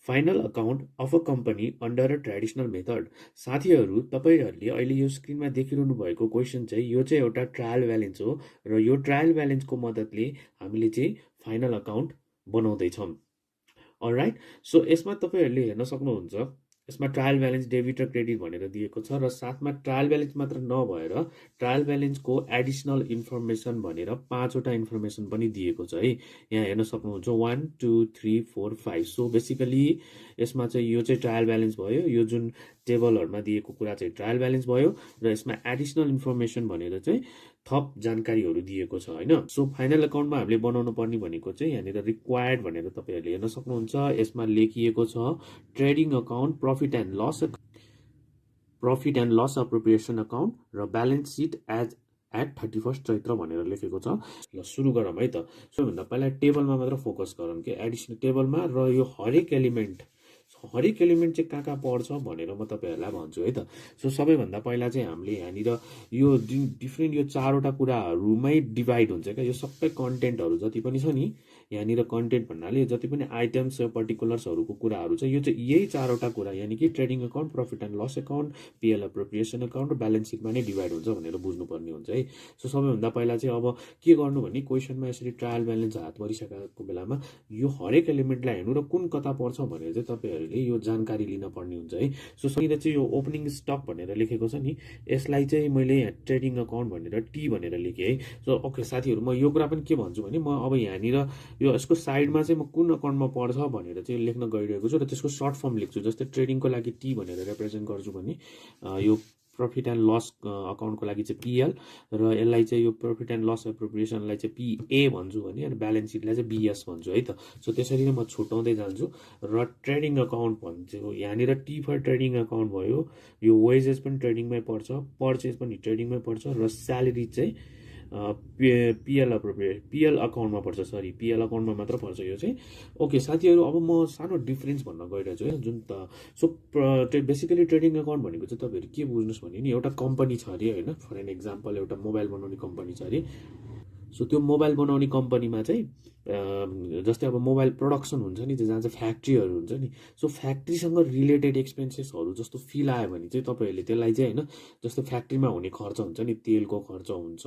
Final account of a company under a traditional method. साथीहरू, तपाईँहरूले अहिले यो स्क्रिनमा देखिरहनु भएको क्वेसन चाहिँ यो चाहिँ एउटा ट्रायल ब्यालेन्स हो र यो ट्रायल ब्यालेन्सको मद्दतले हामीले चाहिँ फाइनल अकाउन्ट बनाउँदैछौँ। अलराइट, सो यसमा तपाईँहरूले हेर्न सक्नुहुन्छ, यसमा ट्रायल ब्यालेन्स डेबिट र क्रेडिट भनेर दिएको छ र साथमा ट्रायल ब्यालेन्स मात्र नभएर ट्रायल ब्यालेन्सको एडिसनल इन्फर्मेसन भनेर 5वटा इन्फर्मेसन पनि दिएको छ है। यहाँ हेर्न सक्नुहुन्छ 1 2 3 4 5। सो बेसिकली यसमा चाहिँ यो चाहिँ ट्रायल ब्यालेन्स भयो, यो जुन टेबलहरूमा दिएको कुरा चाहिँ ट्रायल ब्यालेन्स भयो र यसमा एडिसनल इन्फर्मेसन भनेर चाहिँ थप जानकारीहरू दिएको छ होइन। सो फाइनल अकाउन्टमा हामीले बनाउनु पर्ने भनेको चाहिँ यहाँनिर रिक्वायर्ड भनेर तपाईँहरूले हेर्न सक्नुहुन्छ। यसमा लेखिएको छ trading account, profit and loss appropriation account र ब्यालेन्स सिट एज एट 31 चैत्र भनेर लेखेको छ। ल सुरु गरौँ है त। सबैभन्दा पहिला टेबलमा मात्र फोकस गरौँ कि एडिसनल टेबलमा, र यो हरेक एलिमेन्ट चाहिँ कहाँ पर्छ भनेर म तपाईँहरूलाई भन्छु है त। सो सबैभन्दा पहिला चाहिँ हामीले यहाँनिर यो डिफ्रेन्ट यो 4वटा कुराहरूमै डिभाइड हुन्छ क्या। यो सबै कन्टेन्टहरू जति पनि छ नि, यहाँनिर कन्टेन्ट भन्नाले जति पनि आइटम्स पर्टिकुलर्सहरूको कुराहरू छ, यो चाहिँ यही 4वटा कुरा यानि कि trading account, profit and loss account, PL appropriation account र ब्यालेन्स सिटमा नै डिभाइड हुन्छ भनेर बुझ्नुपर्ने हुन्छ है। सो सबैभन्दा पहिला चाहिँ अब के गर्नु भने क्वेसनमा यसरी ट्रायल ब्यालेन्स हात परिसकेको बेलामा यो हरेक एलिमेन्टलाई हेर्नु र कुन कता पर्छ भनेर चाहिँ तपाईँहरूले यो जानकारी लिन पर्ने हुन्छ है। सो सहित चाहिँ यो ओपनिङ स्टक भनेर लेखेको छ नि, यसलाई चाहिँ मैले यहाँ ट्रेडिङ अकाउन्ट भनेर टी भनेर लेखेँ है। सो ओके साथीहरू, म यो कुरा पनि के भन्छु भने म अब यहाँनिर यो यसको साइडमा चाहिँ म कुन अकाउन्टमा पर्छ भनेर चाहिँ लेख्न गइरहेको छु र त्यसको सर्ट फर्म लेख्छु। जस्तै ट्रेडिङको लागि टी भनेर रिप्रेजेन्ट गर्छु भने यो प्रफिट एन्ड लस अकाउन्टको लागि चाहिँ पिएल, र यसलाई चाहिँ यो प्रफिट एन्ड लस एप्रोप्रिएसनलाई चाहिँ पिए भन्छु भने, अनि ब्यालेन्स सिटलाई चाहिँ बिएस भन्छु है त। सो त्यसरी नै म छुट्याउँदै जान्छु। र ट्रेडिङ अकाउन्ट भन्छु, यहाँनिर टी फर ट्रेडिङ अकाउन्ट भयो, यो वेजेस पनि ट्रेडिङमै पर्छ, पर्चेज पनि ट्रेडिङमै पर्छ, र स्यालेरी चाहिँ पिएल अकाउन्टमा पर्छ, सरी पिएल अकाउन्टमा मात्र पर्छ यो चाहिँ। ओके साथीहरू, अब म सानो डिफ्रेन्स भन्न गइरहेको छु है जुन त। सो बेसिकली ट्रेडिङ अकाउन्ट भनेको चाहिँ तपाईँहरू के बुझ्नुहोस् भने नि, एउटा कम्पनी छ अरे होइन, फर एन एक्जाम्पल एउटा मोबाइल बनाउने कम्पनी छ अरे। सो त्यो मोबाइल बनाउने कम्पनीमा चाहिँ जस्तै अब मोबाइल प्रोडक्सन हुन्छ नि, जहाँ चाहिँ फ्याक्ट्रीहरू हुन्छ नि, सो फ्याक्ट्रीसँग रिलेटेड एक्सपेन्सेसहरू जस्तो फिल आयो भने चाहिँ तपाईँहरूले त्यसलाई चाहिँ होइन, जस्तो फ्याक्ट्रीमा हुने खर्च हुन्छ नि, तेलको खर्च हुन्छ,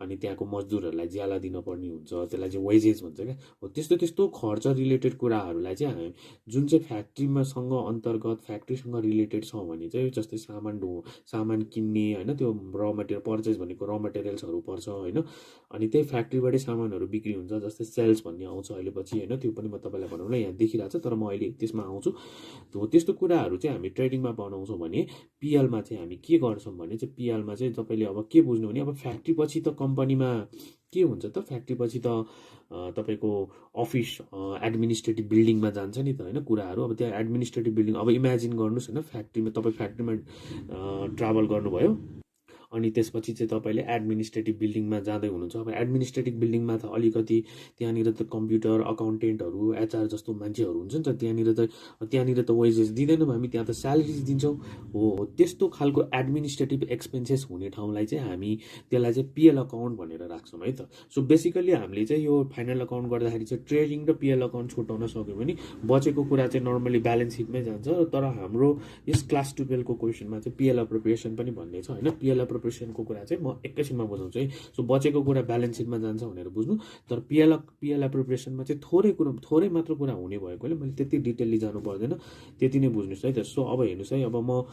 अनि त्यहाँको मजदुरहरूलाई ज्याला दिनुपर्ने हुन्छ, त्यसलाई चाहिँ वेजेस भन्छ क्या। हो त्यस्तो खर्च रिलेटेड कुराहरूलाई चाहिँ हामी जुन चाहिँ फ्याक्ट्रीमासँग अन्तर्गत फ्याक्ट्रीसँग रिलेटेड छ भने चाहिँ, जस्तै सामान किन्ने होइन, त्यो र मटेरियल पर्चेज भनेको र मटेरियल्सहरू पर्छ होइन, अनि त्यही फ्याक्ट्रीबाटै सामानहरू बिक्री हुन्छ, जस्तै सेल्स भन्ने आउँछ अहिले पछि होइन, त्यो पनि म तपाईँलाई भनौँ न यहाँ देखिरहेको छ, तर म अहिले त्यसमा आउँछु। हो त्यस्तो कुराहरू चाहिँ हामी ट्रेडिङमा बनाउँछौँ भने पिएलमा चाहिँ हामी के गर्छौँ भने चाहिँ पिएलमा चाहिँ तपाईँले अब के बुझ्नु भने, अब फ्याक्ट्री पछि त कम्पनीमा के हुन्छ त, फ्याक्ट्री पछि त तपाईँको अफिस एडमिनिस्ट्रेटिभ बिल्डिङमा जान्छ नि त होइन कुराहरू। अब त्यहाँ एडमिनिस्ट्रेटिभ बिल्डिङ, अब इमेजिन गर्नुहोस् होइन, तपाईँ फ्याक्ट्रीमा ट्राभल गर्नुभयो, अनि त्यसपछि चाहिँ तपाईँले एडमिनिस्ट्रेटिभ बिल्डिङमा जाँदै हुनुहुन्छ। अब एडमिनिस्ट्रेटिभ बिल्डिङमा त अलिकति त्यहाँनिर त कम्प्युटर अकाउन्टेन्टहरू एचआर जस्तो मान्छेहरू हुन्छ नि त, त्यहाँनिर त वेजेस दिँदैनौँ हामी, त्यहाँ त स्यालेरिज दिन्छौँ। हो त्यस्तो खालको एडमिनिस्ट्रेटिभ एक्सपेन्सेस हुने ठाउँलाई चाहिँ हामी त्यसलाई चाहिँ पिएल अकाउन्ट भनेर राख्छौँ है त। सो बेसिकली हामीले चाहिँ यो फाइनल अकाउन्ट गर्दाखेरि चाहिँ ट्रेडिङ र पिएल अकाउन्ट छुट्याउन सक्यो भने बचेको कुरा चाहिँ नर्मली ब्यालेन्स सिटमै जान्छ। तर हाम्रो यस क्लास 12को क्वेसनमा चाहिँ पिएल एप्रोप्रिएसन पनि भन्ने छ होइन। पिएल एप्रोप्रिएसनको कुरा चाहिँ म एकैछिनमा बुझाउँछु है। सो बचेको कुरा ब्यालेन्स सिटमा जान्छ भनेर बुझ्नु। तर पिएल एप्रोप्रिएसनमा चाहिँ थोरै मात्र कुरा हुने भएकोले मैले त्यति डिटेलली जानु पर्दैन, त्यति नै बुझ्नुहोस् है त। सो अब हेर्नुहोस् है, अब म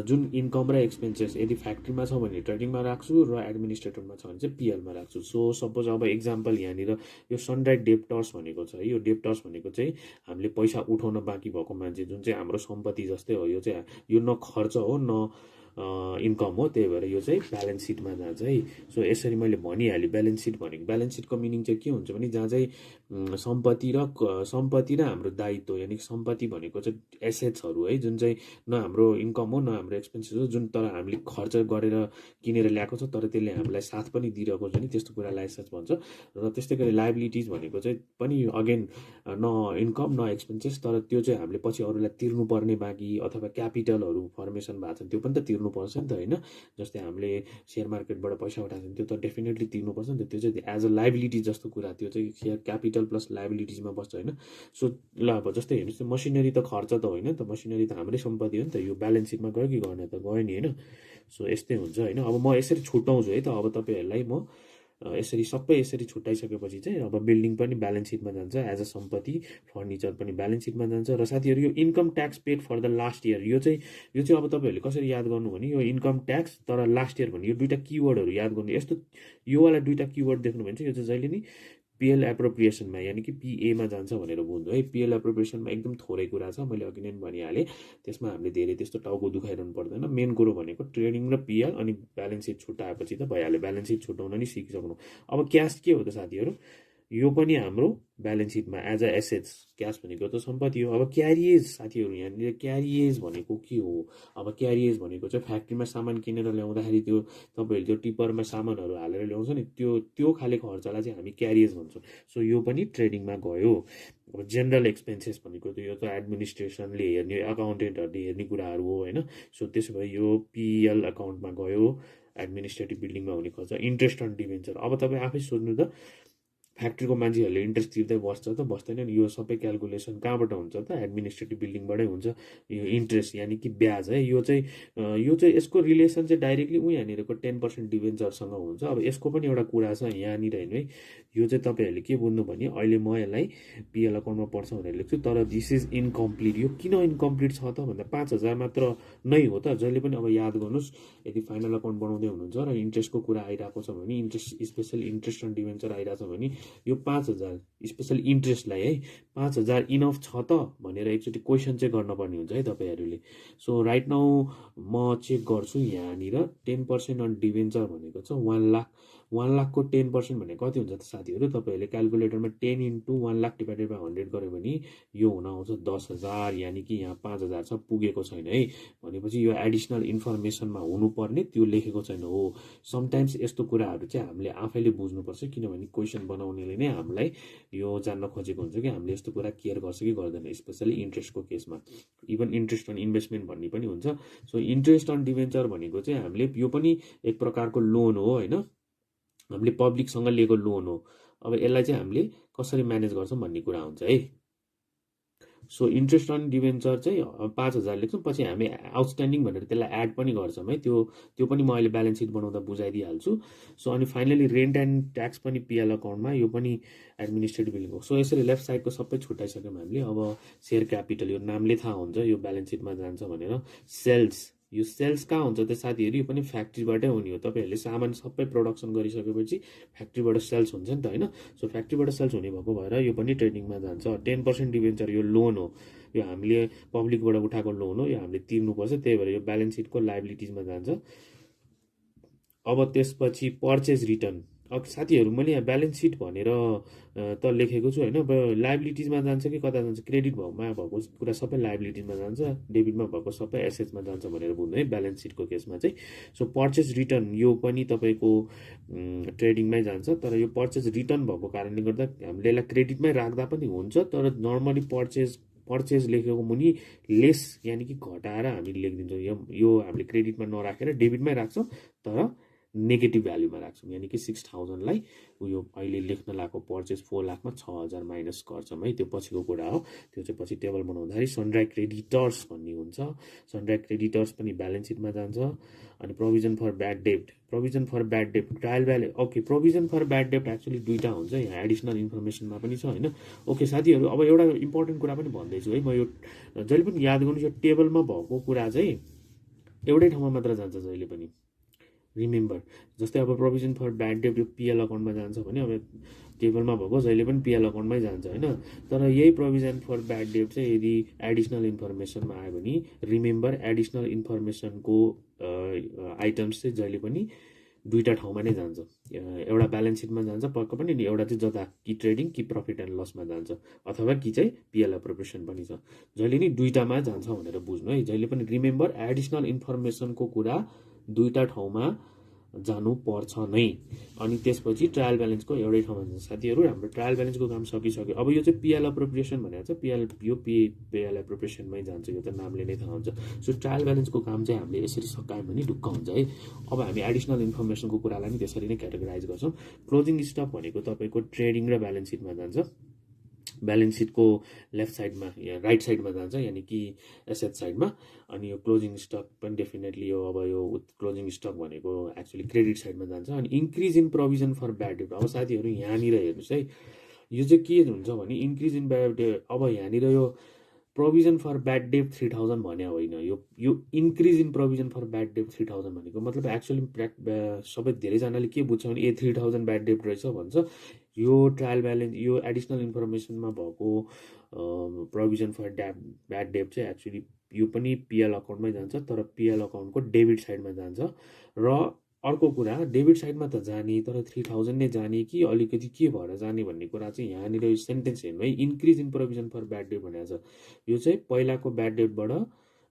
जुन इन्कम र एक्सपेन्सेस यदि फ्याक्ट्रीमा छ भने ट्रेडिङमा राख्छु र एडमिनिस्ट्रेटरमा छ भने चाहिँ पिएलमा राख्छु। सो सपोज अब इक्जाम्पल यहाँनिर यो सनराइज डेप्टर्स भनेको छ है। यो डेप्टर्स भनेको चाहिँ हामीले पैसा उठाउन बाँकी भएको मान्छे, जुन चाहिँ हाम्रो सम्पत्ति जस्तै हो। यो चाहिँ यो न खर्च हो न इन्कम हो, त्यही भएर यो चाहिँ ब्यालेन्स सिटमा जान्छ है। सो यसरी मैले भनिहालेँ। ब्यालेन्स सिट भनेको, ब्यालेन्स सिटको मिनिङ चाहिँ के हुन्छ भने जहाँ चाहिँ सम्पत्ति र हाम्रो दायित्व, यानि सम्पत्ति भनेको चाहिँ एसेट्सहरू है, जुन चाहिँ न हाम्रो इन्कम हो न हाम्रो एक्सपेन्सेस हो, जुन तर हामीले खर्च गरेर किनेर ल्याएको छ तर त्यसले हामीलाई साथ पनि दिइरहेको छ नि, त्यस्तो कुरालाई एसेट्स भन्छ। र त्यस्तै गरी लाइबिलिटिज भनेको चाहिँ पनि अगेन न इन्कम न एक्सपेन्सेस, तर त्यो चाहिँ हामीले पछि अरूलाई तिर्नुपर्ने बाँकी अथवा क्यापिटलहरू फर्मेसन भएको छ त्यो पनि त तिर्नुपर्छ नि त होइन। जस्तै हामीले सेयर मार्केटबाट पैसा उठाएको छ त्यो त डेफिनेटली तिर्नुपर्छ नि त, त्यो चाहिँ एज अ लाइबिलिटी जस्तो कुरा, त्यो चाहिँ सेयर क्यापिटल क्यापिटल प्लस लायबिलिटिजमा बस्छ होइन। सो ल अब जस्तै हेर्नुहोस् त मसिनरी त खर्च त होइन नि त, मसिनरी त हाम्रै सम्पत्ति हो नि त, यो ब्यालेन्स सिटमा गयो कि गएन त, गयो नि होइन। सो यस्तै हुन्छ होइन। अब म यसरी छुट्याउँछु है त, अब तपाईँहरूलाई म यसरी सबै यसरी छुट्याइसकेपछि चाहिँ अब बिल्डिङ पनि ब्यालेन्स सिटमा जान्छ एज अ सम्पत्ति, फर्निचर पनि ब्यालेन्स सिटमा जान्छ। र साथीहरू यो income tax paid for the last year यो चाहिँ अब तपाईँहरूले कसरी याद गर्नु भने यो इन्कम ट्याक्स तर लास्ट इयर भने यो दुईवटा किवर्डहरू याद गर्नु। यस्तो योवाला दुईवटा किवर्ड देख्नु भने चाहिँ यो चाहिँ जहिले नि पिएल एप्रोप्रिएसनमा यानि कि पिएमा जान्छ भनेर बुझ्नु है। पिएल एप्रोप्रिएसनमा एकदम थोरै कुरा छ, मैले अघि नै भनिहालेँ, त्यसमा हामीले धेरै त्यस्तो टाउको दुखाइरहनु पर्दैन। मेन कुरो भनेको ट्रेडिङ र पिएल अनि ब्यालेन्स सिट छुट्याएपछि त भइहाल्यो, ब्यालेन्स सिट छुट्याउन नि सिकिसक्नु। अब क्यास के हो त साथीहरू, यो पनि हाम्रो ब्यालेन्स सिटमा एज अ एसेट्स, क्यास भनेको त सम्पत्ति हो। अब क्यारिएज साथीहरू यहाँनिर क्यारिएज भनेको के हो, अब क्यारिएज भनेको चाहिँ फ्याक्ट्रीमा सामान किनेर ल्याउँदाखेरि त्यो तपाईँहरूले त्यो टिपरमा सामानहरू हालेर ल्याउँछ नि, त्यो खाले खर्चलाई चाहिँ हामी क्यारिएज भन्छौँ। सो यो पनि ट्रेडिङमा गयो। अब जेनरल एक्सपेन्सेस भनेको त यो त एडमिनिस्ट्रेसनले हेर्ने, अकाउन्टेन्टहरूले हेर्ने कुराहरू हो होइन। सो त्यसो भए यो पिएल अकाउन्टमा गयो, एडमिनिस्ट्रेटिभ बिल्डिङमा हुने खर्च। इन्ट्रेस्ट अन डिभेन्चर, अब तपाईँ आफै सोध्नु त, फ्याक्ट्रीको मान्छेहरूले इन्ट्रेस्ट तिर्दै बस्छ त बस्दैन नि, यो सबै क्यालकुलेसन कहाँबाट हुन्छ त, एडमिनिस्ट्रेटिभ बिल्डिङबाटै हुन्छ। यो इन्ट्रेस्ट यानि कि ब्याज है, यो चाहिँ यसको रिलेसन चाहिँ डाइरेक्टली यहाँनिरको 10% डिभेन्चरसँग हुन्छ। अब यसको पनि एउटा कुरा छ यहाँनिर हेर्नु है, यो चाहिँ तपाईँहरूले के बुझ्नु भने अहिले म यसलाई पिएल अकाउन्टमा पर्छ भनेर लेख्छु, तर दिस इज इन्कम्प्लिट। यो किन इन्कम्प्लिट छ त भन्दा 5,000 मात्र नै हो त। जहिले पनि अब याद गर्नुहोस्, यदि फाइनल अकाउन्ट बनाउँदै हुनुहुन्छ र इन्ट्रेस्टको कुरा आइरहेको छ भने, interest especially interest on debenture आइरहेको छ भने यो 5,000 स्पेसली इन्ट्रेस्टलाई है 5,000 इनफ छ त भनेर एकचोटि क्वेसन चाहिँ गर्नुपर्ने हुन्छ है तपाईँहरूले। सो राइट नाउ म चेक गर्छु यहाँनिर 10% अन डिभेन्चर भनेको छ 1 लाख। 1 लाखको 10% भनेको कति हुन्छ त साथीहरू, तपाईँहरूले क्यालकुलेटरमा 10 × 1 लाख डिभाइडेड बाई 100 गऱ्यो भने यो हुन आउँछ 10,000, यानि कि यहाँ 5,000 छ, पुगेको छैन है। भनेपछि यो एडिसनल इन्फर्मेसनमा हुनुपर्ने त्यो लेखेको छैन हो। समटाइम्स यस्तो कुराहरू चाहिँ हामीले आफैले बुझ्नुपर्छ, किनभने क्वेसन बनाउनेले नै हामीलाई यो जान्न खोजेको हुन्छ कि हामीले यस्तो कुरा केयर गर्छ कि गर्दैन, स्पेसली इन्ट्रेस्टको केसमा। इभन इन्ट्रेस्ट अन इन्भेस्टमेन्ट भन्ने पनि हुन्छ। सो इन्ट्रेस्ट अन डिभेन्चर भनेको चाहिँ हामीले यो पनि एक प्रकारको लोन हो होइन, हामीले पब्लिकसँग लिएको लोन हो। अब यसलाई चाहिँ हामीले कसरी म्यानेज गर्छौँ भन्ने कुरा हुन्छ है। सो इन्ट्रेस्ट अन डिभेन्चर चाहिँ 5,000 लेख्छौँ, पछि हामी आउटस्ट्यान्डिङ भनेर त्यसलाई एड पनि गर्छौँ है, त्यो पनि म अहिले ब्यालेन्स सिट बनाउँदा बुझाइदिइहाल्छु। सो अनि फाइनली रेन्ट एन्ड ट्याक्स पनि पिएल अकाउन्टमा, यो पनि एडमिनिस्ट्रेटिभ बिल हो। सो यसरी लेफ्ट साइडको सबै छुट्याइसक्यौँ हामीले। अब सेयर क्यापिटल, यो नामले थाहा हुन्छ यो ब्यालेन्स सिटमा जान्छ भनेर। सेल्स, यो सेल्स कहाँ हुन्छ त साथीहरू, यो पनि फ्याक्ट्रीबाटै हुने हो। तपाईँहरूले सामान सबै प्रोडक्सन गरिसकेपछि फ्याक्ट्रीबाट सेल्स हुन्छ नि त होइन। सो फ्याक्ट्रीबाट सेल्स हुने भएको भएर यो पनि ट्रेडिङमा जान्छ। 10% डिभेन्चर यो लोन हो, यो हामीले पब्लिकबाट उठाएको लोन हो, यो हामीले तिर्नुपर्छ, त्यही भएर यो ब्यालेन्स सिटको लायबिलिटिजमा जान्छ। अब त्यसपछि पर्चेज रिटर्न, अब साथीहरू मैले यहाँ ब्यालेन्स सिट भनेर त लेखेको छु होइन, अब लायबिलिटिजमा जान्छ कि कता जान्छ, क्रेडिट भाउमा भएको कुरा सबै लायबिलिटिजमा जान्छ, डेबिटमा भएको सबै एसेट्समा जान्छ भनेर बुझ्नु है ब्यालेन्स सिटको केसमा चाहिँ। सो पर्चेज रिटर्न यो पनि तपाईँको ट्रेडिङमै जान्छ, तर यो पर्चेज रिटर्न भएको कारणले गर्दा हामीले यसलाई क्रेडिटमै राख्दा पनि हुन्छ, तर नर्मली पर्चेज लेखेको मुनि लेस यानि कि घटाएर हामीले लेखिदिन्छौँ। यो हामीले क्रेडिटमा नराखेर डेबिटमै राख्छौँ, तर नेगेटिभ भ्याल्युमा राख्छौँ, यानि कि 6,000लाई उयो अहिले लेख्न लागेको पर्चेज 4 लाखमा 6,000 माइनस गर्छौँ है, त्यो पछिको कुरा हो। त्यो चाहिँ पछि टेबल बनाउँदाखेरि सनराइज क्रेडिटर्स भन्ने हुन्छ, सनराइज क्रेडिटर्स पनि ब्यालेन्स सिटमा जान्छ। अनि प्रोभिजन फर ब्याड डेब्ट, प्रोभिजन फर ब्याड डेब्ट trial value, okay provision for bad डेब्ट एक्चुअली दुईवटा हुन्छ, यहाँ एडिसनल इन्फर्मेसनमा पनि छ होइन। ओके साथीहरू, अब एउटा इम्पोर्टेन्ट कुरा पनि भन्दैछु है म, यो जहिले पनि याद गर्नु, यो टेबलमा भएको कुरा चाहिँ एउटै ठाउँमा मात्र जान्छ जहिले पनि, रिमेम्बर। जस्तै अब प्रोभिजन फर ब्याड डेब्ट यो पिएल अकाउन्टमा जान्छ भने अब टेबलमा भएको जहिले पनि पिएल अकाउन्टमै जान्छ होइन। तर यही प्रोभिजन फर ब्याड डेब्ट चाहिँ यदि एडिसनल इन्फर्मेसनमा आयो भने रिमेम्बर एडिसनल इन्फर्मेसनको आइटम्स चाहिँ जहिले पनि दुईवटा ठाउँमा नै जान्छ, एउटा ब्यालेन्स सिटमा जान्छ पक्क पनि, नि एउटा चाहिँ जता कि ट्रेडिङ कि प्रफिट एन्ड लसमा जान्छ, अथवा कि चाहिँ पिएल एप्रोप्रिएसन पनि छ, जहिले नि दुईवटामा जान्छ भनेर बुझ्नु है। जहिले पनि रिमेम्बर एडिसनल इन्फर्मेसनको कुरा दुईवटा ठाउँमा जानुपर्छ नै। अनि त्यसपछि ट्रायल ब्यालेन्सको एउटै ठाउँमा जान्छ। साथीहरू हाम्रो ट्रायल ब्यालेन्सको काम सकिसक्यो। अब यो चाहिँ पिएल एप्रोप्रिएसन भनेर चाहिँ पिएल एप्रोप्रिएसनमै जान्छ, यो त नामले नै थाहा हुन्छ। सो ट्रायल ब्यालेन्सको काम चाहिँ हामीले यसरी सकायौँ भने ढुक्क हुन्छ है। अब हामी एडिसनल इन्फर्मेसनको कुरालाई पनि त्यसरी नै क्याटेगोराइज गर्छौँ। क्लोजिङ स्टक भनेको तपाईँको ट्रेडिङ र ब्यालेन्स सिटमा जान्छ। ब्यालेन्स सिटको लेफ्ट साइडमा या राइट साइडमा जान्छ, यानि कि एसेट साइडमा। अनि यो क्लोजिङ स्टक पनि डेफिनेटली यो अब यो क्लोजिङ स्टक भनेको एक्चुअली क्रेडिट साइडमा जान्छ। अनि increase in provision for bad डेब्ट, अब साथीहरू यहाँनिर हेर्नुहोस् है, यो चाहिँ के हुन्छ भने इन्क्रिज इन ब्याड डेब्ट, अब यहाँनिर यो प्रोभिजन फर ब्याड डेब्ट 3000 भने होइन, यो increase in provision for bad डेब्ट 3000 भनेको मतलब एक्चुअली सबै धेरैजनाले के बुझ्छ भने 3000 ब्याड डेब्ट रहेछ भन्छ। यो ट्रायल ब्यालेन्स, यो एडिसनल इन्फर्मेसनमा भएको प्रोभिजन फर ब्याड डेब्ट चाहिँ एक्चुअली यो पनि पिएल अकाउन्टमै जान्छ, तर पिएल अकाउन्टको डेबिट साइडमा जान्छ। र अर्को कुरा, डेबिट साइडमा त जाने, तर 3000 नै जाने कि अलिकति के भएर जाने भन्ने कुरा चाहिँ यहाँनिर यो सेन्टेन्स हेर्नु है, increase in provision for bad डेब्ट भनेको छ। यो चाहिँ पहिलाको ब्याड डेब्टबाट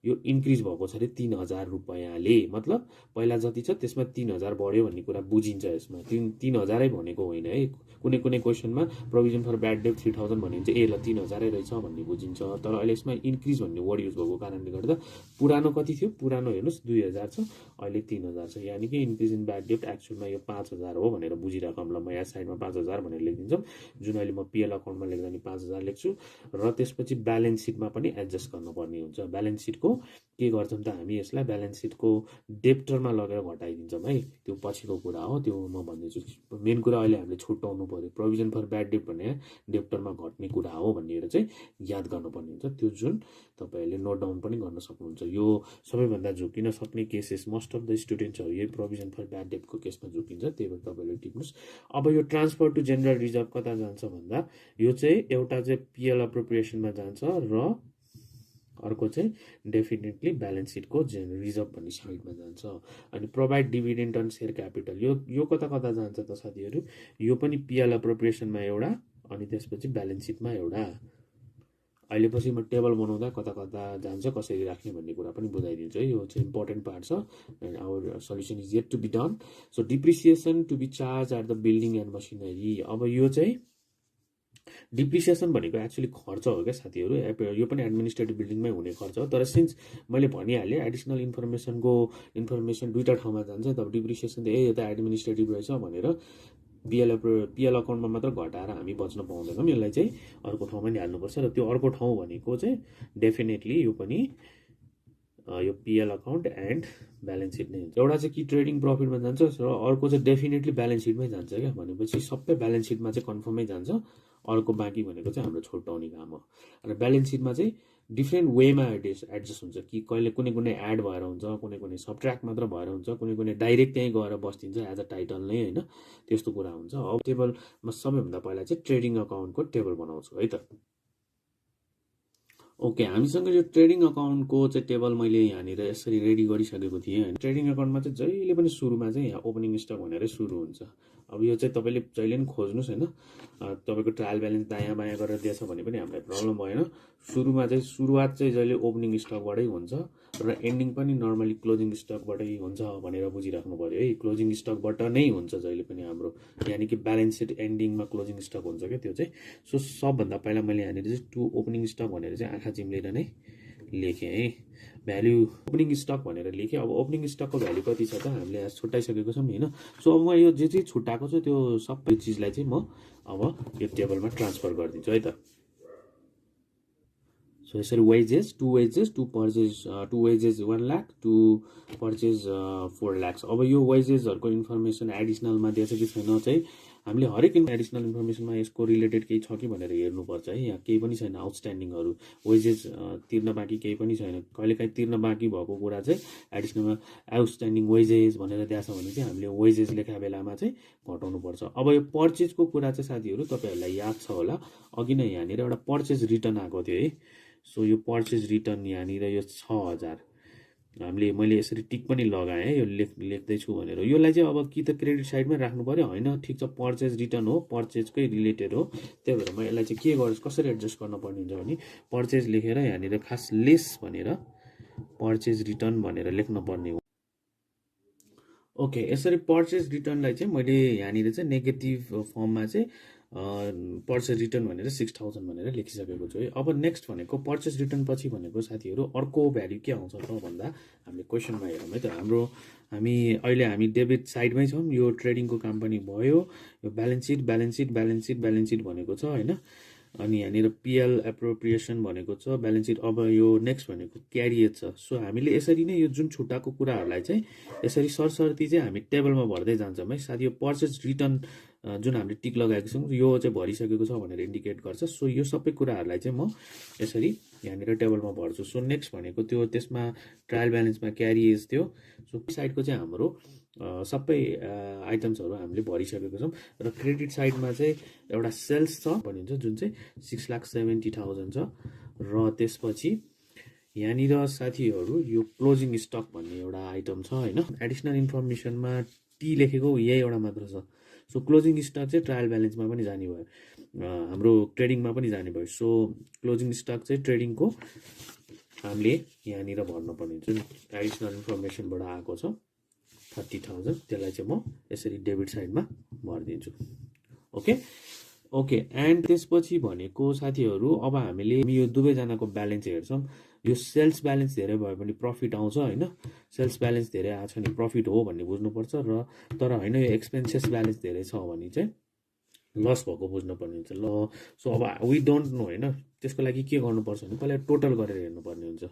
यो इन्क्रिज भएको छ अरे 3000 रुपियाँले, मतलब पहिला जति छ त्यसमा 3000 बढ्यो भन्ने कुरा बुझिन्छ यसमा। 3000 भनेको होइन है, कुनै कुनै क्वेसनमा प्रोभिजन फर ब्याड डेब्ट 3000 भन्यो भने चाहिँ ए ल 3000 रहेछ भन्ने बुझिन्छ। तर अहिले यसमा इन्क्रिज भन्ने वर्ड युज भएको कारणले गर्दा पुरानो कति थियो, पुरानो हेर्नुहोस् 2000 छ, अहिले 3000 छ, यानि कि इन्क्रिज इन ब्याड डेब्ट एक्चुअलमा यो 5000 हो भनेर बुझिराखौँ। ल म यहाँ साइडमा 5000 भनेर लेखिदिन्छौँ, जुन अहिले म पिएल अकाउन्टमा लेख्दा नि 5000 लेख्छु। र त्यसपछि ब्यालेन्स सिटमा पनि एडजस्ट गर्नुपर्ने हुन्छ। ब्यालेन्स सिटको के गर्छौँ त हामी, यसलाई ब्यालेन्स सिटको डेप्टरमा लगेर घटाइदिन्छौँ है, त्यो पछिको कुरा हो, त्यो म भन्दैछु। मेन कुरा अहिले हामीले छुट्याउनु पर्यो, प्रोभिजन फर ब्याड डेब्ट भने डेप्टरमा घट्ने कुरा हो भनेर चाहिँ याद गर्नुपर्ने हुन्छ, त्यो जुन तपाईँहरूले नोट डाउन पनि गर्न सक्नुहुन्छ। यो सबैभन्दा झुकिन सक्ने केसेस, मोस्ट अफ द स्टुडेन्ट्सहरू यही प्रोभिजन फर ब्याड डेब्टको केसमा झुकिन्छ, त्यही भएर तपाईँले टिप्नुहोस्। अब यो ट्रान्सफर टु जेनरल रिजर्भ कता जान्छ भन्दा, यो चाहिँ एउटा चाहिँ पिएल अप्रोप्रिएसनमा जान्छ र अर्को चाहिँ डेफिनेटली ब्यालेन्स सिटको रिजर्भ भन्ने साइडमा जान्छ। अनि provide dividend on share capital, यो कता कता जान्छ त साथीहरू, यो पनि पिएल अप्रोप्रिएसनमा एउटा, अनि त्यसपछि ब्यालेन्स सिटमा एउटा। अहिले पछि म टेबल बनाउँदा कता कता जान्छ, कसरी राख्ने भन्ने कुरा पनि बुझाइदिन्छु है, यो चाहिँ इम्पोर्टेन्ट पार्ट छ। And our solution is yet to be done. So depreciation to be charge at the building and machinery, अब यो चाहिँ डिप्रिसिएसन भनेको एक्चुअली खर्च हो क्या साथीहरू, यो पनि एडमिनिस्ट्रेटिभ बिल्डिङमै हुने खर्च हो। तर सिन्स मैले भनिहालेँ एडिसनल इन्फर्मेसन दुईवटा ठाउँमा जान्छ, तब डिप्रिसिएसन त यो त एडमिनिस्ट्रेटिभ रहेछ भनेर पिएल अकाउन्टमा मात्र घटाएर हामी बच्न पाउँदैनौँ, यसलाई चाहिँ अर्को ठाउँमा नि हाल्नुपर्छ। र त्यो अर्को ठाउँ भनेको चाहिँ डेफिनेटली यो पनि यो PL account and balance seat नै हुन्छ। एउटा चाहिँ कि ट्रेडिङ प्रफिटमा जान्छ र अर्को चाहिँ डेफिनेटली ब्यालेन्स सिटमै जान्छ क्या, भनेपछि सबै ब्यालेन्स सिटमा चाहिँ कन्फर्मै जान्छ, अर्को बाँकी भनेको चाहिँ हाम्रो छुट्याउने काम हो। र ब्यालेन्स सिटमा चाहिँ डिफ्रेन्ट वेमा एडजस्ट हुन्छ, कि कहिले कुनै एड भएर हुन्छ, कुनै सबट्र्याक्ट मात्र भएर हुन्छ, कुनै डाइरेक्ट त्यहीँ गएर बस्दिन्छ एज अ टाइटल नै होइन, त्यस्तो कुरा हुन्छ। अब टेबलमा सबैभन्दा पहिला चाहिँ ट्रेडिङ अकाउन्टको टेबल बनाउँछु है त। ओके, हामीसँग यो ट्रेडिङ अकाउन्टको चाहिँ टेबल मैले यहाँनिर यसरी रेडी गरिसकेको थिएँ होइन। ट्रेडिङ अकाउन्टमा चाहिँ जहिले पनि सुरुमा चाहिँ यहाँ ओपनिङ स्टक भनेरै सुरु हुन्छ। अब यो चाहिँ तपाईँले जहिले पनि खोज्नुहोस् होइन, तपाईँको ट्रायल ब्यालेन्स दायाँ बायाँ गरेर दिएछ भने पनि हामीलाई प्रब्लम भएन। सुरुमा चाहिँ सुरुवात चाहिँ जहिले ओपनिङ स्टकबाटै हुन्छ र एन्डिङ पनि नर्मली क्लोजिङ स्टकबाटै हुन्छ भनेर बुझिराख्नु पऱ्यो है। क्लोजिङ स्टकबाट नै हुन्छ जहिले पनि हाम्रो, यानि कि ब्यालेन्स सिट एन्डिङमा क्लोजिङ स्टक हुन्छ क्या त्यो चाहिँ। सो सबभन्दा पहिला मैले यहाँनिर चाहिँ टु ओपनिङ स्टक भनेर चाहिँ आँखा चिम्लेर नै लेखेँ है, भ्याल्यु ओपनिङ स्टक भनेर लेखेँ। अब ओपनिङ स्टकको भ्याल्यु कति छ त हामीले यहाँ छुट्याइसकेको छौँ होइन। सो अब म यो जे चाहिँ छुट्याएको छु त्यो सबै चिजलाई चाहिँ म अब यो टेबलमा ट्रान्सफर गरिदिन्छु है त। सो यसरी wages to wages 1 lakh, to purchase 4 lakh. अब यो वेजेसहरूको इन्फर्मेसन एडिसनलमा दिएछ कि छैन चाहिँ हामीले हरेक एडिसनल इन्फर्मेसनमा यसको रिलेटेड केही छ कि भनेर हेर्नुपर्छ है। यहाँ केही पनि छैन आउटस्ट्यान्डिङहरू, वेजेस तिर्न बाँकी केही पनि छैन। कहिलेकाहीँ तिर्न बाँकी भएको कुरा चाहिँ एडिसनलमा आउटस्ट्यान्डिङ वेजेस भनेर दिएछ भने चाहिँ हामीले वेजेस लेखा बेलामा चाहिँ घटाउनुपर्छ। अब यो पर्चेजको कुरा चाहिँ साथीहरू तपाईँहरूलाई याद छ होला, अघि नै यहाँनिर एउटा पर्चेज रिटर्न आएको थियो है। सो यो पर्चेज रिटर्न यहाँनिर यो 6000 मैले यसरी टिक पनि लगाएँ है, यो लेख्दैछु भनेर। यसलाई चाहिँ अब कि त क्रेडिट साइडमै राख्नु पऱ्यो, होइन ठिक छ पर्चेज रिटर्न हो, पर्चेजकै रिलेटेड हो, त्यही भएर म यसलाई चाहिँ के गर्छु कसरी एडजस्ट गर्नुपर्ने हुन्छ भने पर्चेज लेखेर यहाँनिर खास लेस भनेर पर्चेज रिटर्न भनेर लेख्नुपर्ने हो। ओके, यसरी पर्चेज रिटर्नलाई चाहिँ मैले यहाँनिर चाहिँ नेगेटिभ फर्ममा चाहिँ पर्चेज रिटर्न भनेर 6000 भनेर लेखिसकेको छु है। अब नेक्स्ट भनेको पर्चेज रिटर्न पछि भनेको साथीहरू अर्को भ्याल्यु के आउँछ त भन्दा हामीले क्वेसनमा हेरौँ है त। हामी डेबिट साइडमै छौँ, यो ट्रेडिङको काम पनि भयो, यो ब्यालेन्स सिट भनेको छ होइन। अनि यहाँनिर पिएल एप्रोप्रिएसन भनेको छ ब्यालेन्स सिट। अब यो नेक्स्ट भनेको क्यारिएज छ। सो हामीले यसरी नै यो जुन छुट्टाको कुराहरूलाई चाहिँ यसरी सरसर्ती चाहिँ हामी टेबलमा भर्दै जान्छौँ है साथी। यो पर्चेज रिटर्न जुन हामीले टिक लगाएको छौँ यो चाहिँ भरिसकेको छ भनेर इन्डिकेट गर्छ। सो यो सबै कुराहरूलाई चाहिँ म यसरी यहाँनिर टेबलमा भर्छु। सो नेक्स्ट भनेको त्यो त्यसमा ट्रायल ब्यालेन्समा क्यारिएज थियो। सो साइडको चाहिँ हाम्रो सबै आइटम्सहरू हामीले भरिसकेको छौँ र क्रेडिट साइडमा चाहिँ एउटा सेल्स छ भनिन्छ जुन चाहिँ 6,70,000 छ र त्यसपछि यहाँनिर साथीहरू यो क्लोजिङ स्टक भन्ने एउटा आइटम छ होइन। एडिसनल इन्फर्मेसनमा टी लेखेको यही एउटा मात्र छ। सो क्लोजिङ स्टक चाहिँ ट्रायल ब्यालेन्समा पनि जाने भयो, हाम्रो ट्रेडिङमा पनि जाने भयो। सो क्लोजिङ स्टक चाहिँ ट्रेडिङको हामीले यहाँनिर भर्नुपर्ने जुन एडिसनल इन्फर्मेसनबाट आएको छ 30,000 त्यसलाई चाहिँ म यसरी डेबिट साइडमा भरिदिन्छु। ओके एन्ड त्यसपछि भनेको साथीहरू अब हामीले यो दुवैजनाको ब्यालेन्स हेर्छौँ। यो सेल्स ब्यालेन्स धेरै भयो भने प्रफिट आउँछ होइन। सेल्स ब्यालेन्स धेरै आएको छ भने प्रफिट हो भन्ने बुझ्नुपर्छ र तर होइन यो एक्सपेन्सेस ब्यालेन्स धेरै छ भने चाहिँ लस भएको बुझ्नुपर्ने हुन्छ। ल सो अब वी डोन्ट नो होइन, त्यसको लागि के गर्नुपर्छ भने पहिला टोटल गरेर हेर्नुपर्ने हुन्छ।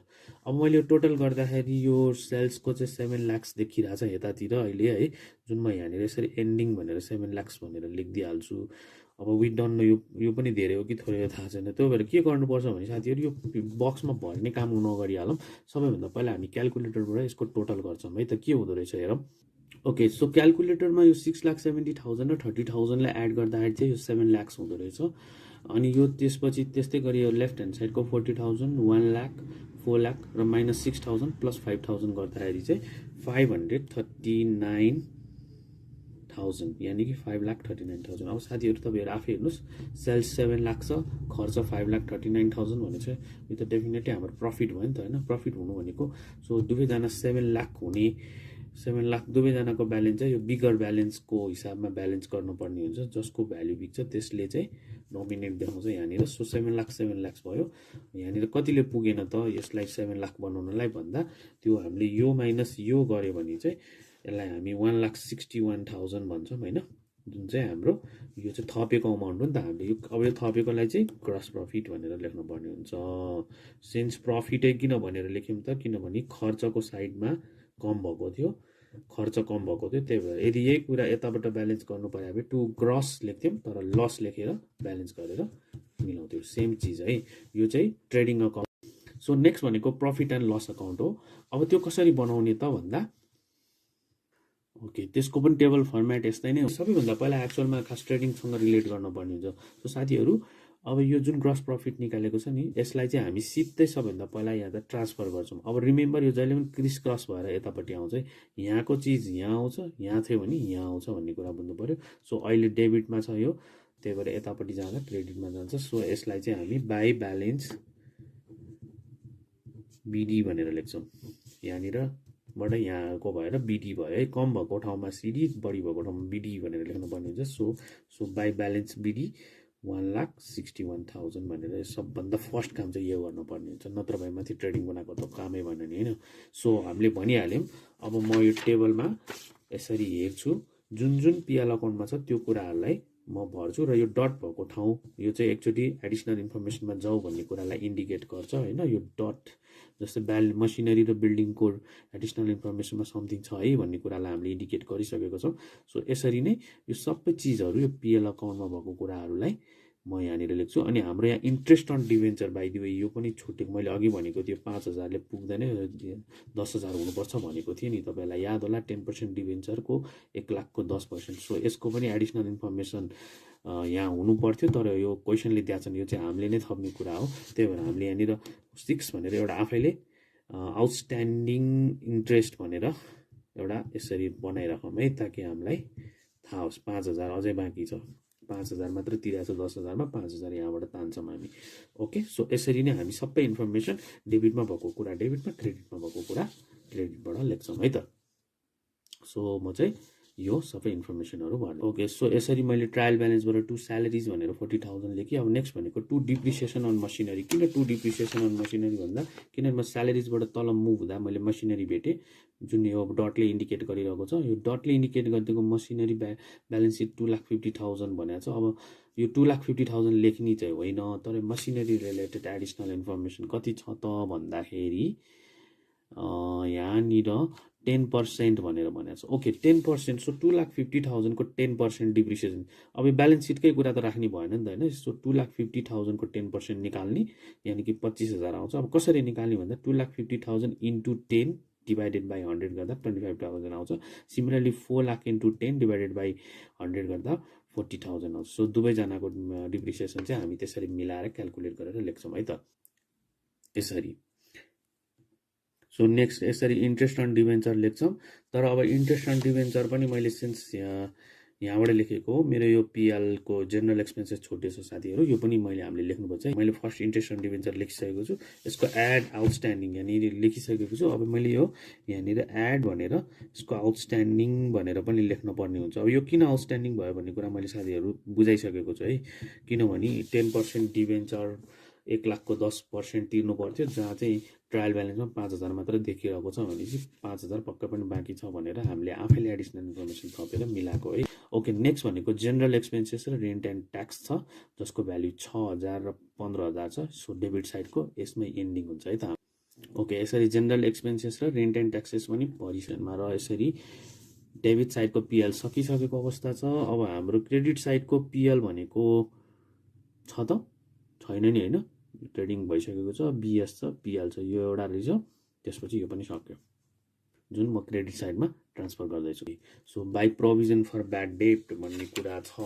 अब मैले यो टोटल गर्दाखेरि यो सेल्सको चाहिँ 7 लाख देखिरहेको छ यतातिर अहिले है, जुन म यहाँनिर यसरी एन्डिङ भनेर 7 लाख भनेर लेखिदिइहाल्छु। अब वी डोन्ट नो यो पनि धेरै हो कि थोरै हो थाहा छैन। त्यो भएर के गर्नुपर्छ भने साथीहरू यो बक्समा भर्ने काम नगरिहालौँ। सबैभन्दा पहिला हामी क्यालकुलेटरबाट यसको टोटल गर्छौँ है त के हुँदो रहेछ हेरौँ। ओके सो क्यालकुलेटरमा यो 6,70,000 र 30,000लाई एड गर्दाखेरि चाहिँ यो 7 लाख हुँदो रहेछ। अनि यो त्यसपछि त्यस्तै गरी यो लेफ्ट ह्यान्ड साइडको 40,000, 1 लाख, 4 लाख र -6,000 प्लस 5,000 गर्दाखेरि चाहिँ 539,000 यानि कि 5,39,000। अब साथीहरू तपाईँहरू आफै हेर्नुहोस्, सेल्स 7 लाख छ, खर्च 5,39,000 भने चाहिँ यो त डेफिनेटली हाम्रो प्रफिट भयो नि त होइन। प्रफिट हुनु भनेको सो दुवैजना 7 लाख हुने 7 लाख दुवैजनाको ब्यालेन्स चाहिँ यो बिगर ब्यालेन्सको हिसाबमा ब्यालेन्स गर्नुपर्ने हुन्छ। जसको भ्याल्यु बिग्छ त्यसले चाहिँ नोमिनेट देखाउँछ यहाँनिर। सो 7 लाख भयो। यहाँनिर कतिले पुगेन त यसलाई 7 लाख बनाउनलाई भन्दा त्यो हामीले यो माइनस यो गऱ्यो भने चाहिँ यसलाई हामी 1,61,000 भन्छौँ होइन, जुन चाहिँ हाम्रो यो चाहिँ थपेको अमाउन्ट हो नि त। हामीले यो अब यो थपेकोलाई चाहिँ ग्रस प्रफिट भनेर लेख्नुपर्ने हुन्छ। सिन्स प्रफिटै किन भनेर लेख्यौँ त किनभने खर्चको साइडमा कम भएको थियो, त्यही भएर यदि यही कुरा यताबाट ब्यालेन्स गर्नु पर्यो भने टु ग्रस लेख्थ्यौँ तर लस लेखेर ब्यालेन्स गरेर मिलाउँथ्यौँ। सेम चिज है, यो चाहिँ ट्रेडिङ अकाउन्ट। सो नेक्स्ट भनेको प्रफिट एन्ड लस अकाउन्ट हो। अब त्यो कसरी बनाउने त भन्दा ओके त्यसको पनि टेबल फर्मेट यस्तै नै हो। सबैभन्दा पहिला एक्चुअलमा खास ट्रेडिङसँग रिलेट गर्नुपर्ने हुन्छ। सो साथीहरू अब यो जुन ग्रस प्रफिट निकालेको छ नि यसलाई चाहिँ हामी सिधै सबभन्दा पहिला यहाँ त ट्रान्सफर गर्छौँ। अब रिमेम्बर यो जहिले पनि क्रिस क्रस भएर यतापट्टि आउँछ, यहाँको चिज यहाँ आउँछ, यहाँ थियो भने यहाँ आउँछ भन्ने कुरा बुझ्नु पऱ्यो। सो अहिले डेबिटमा छ यो, त्यही भएर यतापट्टि जाँदा क्रेडिटमा जान्छ। सो यसलाई चाहिँ हामी बाई ब्यालेन्स बिडी भनेर लेख्छौँ। यहाँनिरबाट यहाँको भएर बिडी भयो है, कम भएको ठाउँमा सिडी, बढी भएको ठाउँमा बिडी भनेर लेख्नुपर्ने हुन्छ। सो बाई ब्यालेन्स बिडी 1,61,000 भनेर सबभन्दा फर्स्ट काम चाहिँ यो गर्नुपर्ने हुन्छ, नत्र भए माथि ट्रेडिङ बनाएको त कामै भएन नि होइन। सो हामीले भनिहाल्यौँ। अब म यो टेबलमा यसरी हेर्छु, जुन जुन पिएल अकाउन्टमा छ त्यो कुराहरूलाई म भर्छु र यो डट भएको ठाउँ यो चाहिँ एकचोटि एडिसनल इन्फर्मेसनमा जाऊ भन्ने कुरालाई इन्डिकेट गर्छ होइन। यो डट जस्तै मसिनरी र बिल्डिङको एडिसनल इन्फर्मेसनमा समथिङ छ है भन्ने कुरालाई हामीले इन्डिकेट गरिसकेको छौँ। सो यसरी नै यो सबै चिजहरू यो पिएल अकाउन्टमा भएको कुराहरूलाई म यहाँनिर लेख्छु। अनि हाम्रो यहाँ interest on debenture by the way यो पनि छुटेको, मैले अघि भनेको थियो 5,000ले पुग्दैन 10,000 हुनुपर्छ भनेको थिएँ नि तपाईँलाई याद होला। 10% डिभेन्चरको 1 लाखको 10%। सो यसको पनि एडिसनल इन्फर्मेसन यहाँ हुनु पर्थ्यो तर यो क्वेसनले दिएको छ यो चाहिँ हामीले नै थप्ने कुरा हो। त्यही भएर हामीले यहाँनिर 6 भनेर एउटा आफैले आउटस्ट्यान्डिङ इन्ट्रेस्ट भनेर एउटा यसरी बनाइराखौँ है, ताकि हामीलाई थाहा होस् 5,000 अझै बाँकी छ, 5,000 मात्र तिरेको छ, 10,000मा 5,000 यहाँबाट तान्छौँ हामी। ओके सो यसरी नै हामी सबै इन्फर्मेसन डेबिटमा भएको कुरा डेबिटमा, क्रेडिटमा भएको कुरा क्रेडिटबाट लेख्छौँ है त। सो म चाहिँ यो सबै इन्फर्मेसनहरू भर्नु। ओके, सो यसरी मैले ट्रायल ब्यालेन्सबाट 2 स्यालेरिज भनेर 40,000 लेखेँ। अब नेक्स्ट भनेको 2 डिप्रिसिएसन अन मसिनरी। किन 2 डिप्रिसिएसन अन मसिनरी भन्दा किनभने म स्यालेरिजबाट तल मुभ हुँदा मैले मसिनरी भेटेँ, जुन यो डटले इन्डिकेट गरिरहेको छ। यो डटले इन्डिकेट गरिदिएको मसिनरी ब्यालेन्स सिट 2,50,000 भनेको छ। अब यो 2,50,000 लेख्ने चाहिँ होइन, तर मसिनरी रिलेटेड एडिसनल इन्फर्मेसन कति छ त भन्दाखेरि यहाँनिर 10% भनेर भनेको छ। ओके, 10%, सो 2,50,000 को 10% डिप्रिसिएसन। अब यो ब्यालेन्स सिटकै कुरा त राख्ने भएन नि त होइन। सो 2,50,000 को 10% निकाल्ने, यानि कि 25,000 आउँछ। अब कसरी निकाल्ने भन्दा 2,50,000 इन्टु 10 डिभाइडेड बाई 100 गर्दा 25,000 आउँछ। Similarly 4 lakh into 10 divided by 100 गर्दा 40,000 आउँछ। सो दुवैजनाको डिप्रिसिएसन चाहिँ हामी त्यसरी मिलाएर क्यालकुलेट गरेर लेख्छौँ है त, यसरी। सो नेक्स्ट यसरी इन्ट्रेस्ट अन डिभेन्चर लेख्छौँ। तर अब इन्ट्रेस्ट अन डिभेन्चर पनि मैले सिन्स यहाँबाट लेखेको हो, मेरो यो पिएलको जेनरल एक्सपेन्सेस छुटेछ साथीहरू, यो पनि हामीले लेख्नुपर्छ है। मैले फर्स्ट इन्ट्रेस्ट अन डिभेन्चर लेखिसकेको छु, यसको एड आउटस्ट्यान्डिङ यहाँनिर लेखिसकेको छु। अब मैले यो यहाँनिर एड भनेर यसको आउटस्ट्यान्डिङ भनेर पनि लेख्न पर्ने हुन्छ। अब यो किन आउटस्ट्यान्डिङ भयो भन्ने कुरा मैले साथीहरू बुझाइसकेको छु है। किनभने 10% डिभेन्चर 1 लाखको 10% तिर्नु पर्थ्यो, जहाँ चाहिँ ट्रायल ब्यालेन्समा 5,000 मात्र देखिरहेको छ भनेपछि 5,000 पक्कै पनि बाँकी छ भनेर हामीले आफैले एडिसनल इन्फर्मेसन थपेर मिलाएको है। ओके, नेक्स्ट भनेको जेनरल एक्सपेन्सेस र रेन्ट एन्ड ट्याक्स छ, जसको भ्याल्यु 6,000 र 15,000 छ। सो डेबिट साइडको यसमै एन्डिङ हुन्छ है त। ओके, यसरी जेनरल एक्सपेन्सेस र रेन्ट एन्ड ट्याक्सेस पनि परिसरमा र यसरी डेबिट साइडको पिएल सकिसकेको अवस्था छ। अब हाम्रो क्रेडिट साइडको पिएल भनेको छ त छैन नि होइन, ट्रेडिङ भइसकेको छ, बिएस छ, पिएल छ, यो एउटा रहेछ, त्यसपछि यो पनि सक्यो, जुन म क्रेडिट साइडमा ट्रान्सफर गर्दैछु। So by provision for bad debt भन्ने कुरा छ।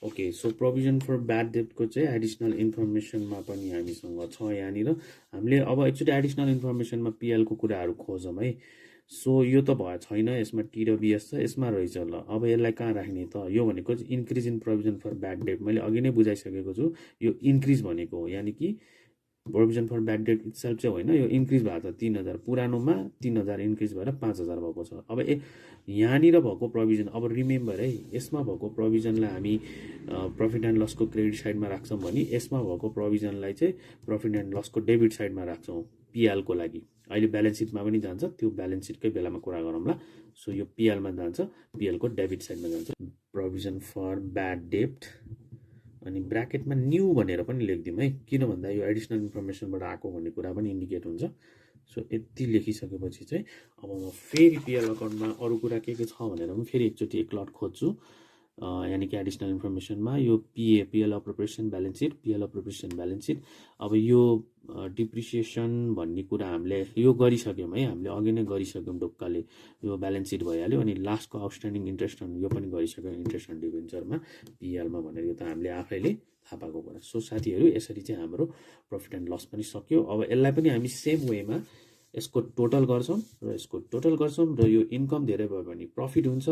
Okay, so provision for bad डेटको चाहिँ एडिसनल इन्फर्मेसनमा पनि हामीसँग छ यहाँनिर। हामीले अब एकचोटि एडिसनल इन्फर्मेसनमा पिएलको कुराहरू खोजौँ है। सो यो त भयो छैन, यसमा टी र बिएस छ, यसमा रहेछ। ल अब यसलाई कहाँ राख्ने त? यो भनेको increase in provision for bad debt, मैले अघि नै बुझाइसकेको छु। यो इन्क्रिज भनेको हो, यानि कि provision for bad debt itself चाहिँ होइन, यो इन्क्रिज भएको छ 3,000, पुरानोमा 3,000 इन्क्रिज भएर 5,000 भएको छ। अब यहाँनिर भएको प्रोभिजन, अब रिमेम्बर है, यसमा भएको प्रोभिजनलाई हामी प्रफिट एन्ड लसको क्रेडिट साइडमा राख्छौँ भने यसमा भएको प्रोभिजनलाई चाहिँ प्रफिट एन्ड लसको डेबिट साइडमा राख्छौँ पिएलको लागि। अहिले ब्यालेन्स सिटमा पनि जान्छ, त्यो ब्यालेन्स सिटकै बेलामा कुरा गरौँला। सो यो पिएलमा जान्छ, पिएलको डेबिट साइडमा जान्छ। प्रोभिजन फर ब्याड डेट अनि ब्राकेटमा न्यू भनेर पनि लेखिदिउँ है, किन भन्दा यो एडिसनल इन्फर्मेसनबाट आएको भन्ने कुरा पनि इन्डिकेट हुन्छ। सो यति लेखिसकेपछि चाहिँ अब म फेरि पिएल अकाउन्टमा अरू कुरा के छ भनेर पनि फेरि एकचोटि एकलट खोज्छु। यानि कि एडिसनल इन्फर्मेसनमा यो PL appropriation balance sheet, PL appropriation balance sheet. अब यो डिप्रिसिएसन भन्ने कुरा हामीले यो गरिसक्यौँ है, हामीले अघि नै गरिसक्यौँ ढुक्कले, यो ब्यालेन्स सिट भइहाल्यो। अनि लास्टको आउटस्ट्यान्डिङ इन्ट्रेस्ट अन यो पनि गरिसक्यौँ, इन्ट्रेस्ट अन डिभेन्चरमा पिएलमा भनेर, यो त हामीले आफैले थाहा पाएको कुरा। सो साथीहरू यसरी चाहिँ हाम्रो प्रफिट एन्ड लस पनि सक्यो। अब यसलाई पनि हामी सेम वेमा यसको टोटल गर्छौँ र यसको टोटल गर्छौँ, र यो इन्कम धेरै भयो भने प्रफिट हुन्छ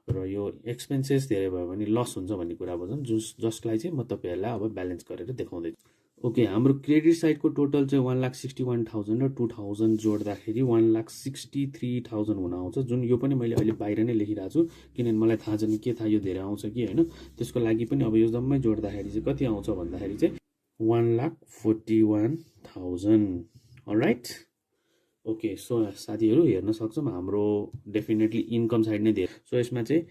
र यो एक्सपेन्सेस धेरै भयो भने लस हुन्छ भन्ने कुरा बुझौँ, जसलाई चाहिँ म तपाईँहरूलाई अब ब्यालेन्स गरेर देखाउँदैछु। ओके, हाम्रो क्रेडिट साइडको टोटल चाहिँ 1,61,000 र 2,000 जोड्दाखेरि 1,63,000 हुन आउँछ, जुन यो पनि मैले अहिले बाहिर नै लेखिरहेको छु, किनभने मलाई थाहा छैन के थाहा यो धेरै आउँछ कि होइन। त्यसको लागि पनि अब यो जम्मै जोड्दाखेरि चाहिँ कति आउँछ भन्दाखेरि चाहिँ 1,41,000। अलराइट, ओके, सो साथीहरू हेर्न सक्छौँ हाम्रो डेफिनेटली इन्कम साइड नै धेरै। सो यसमा चाहिँ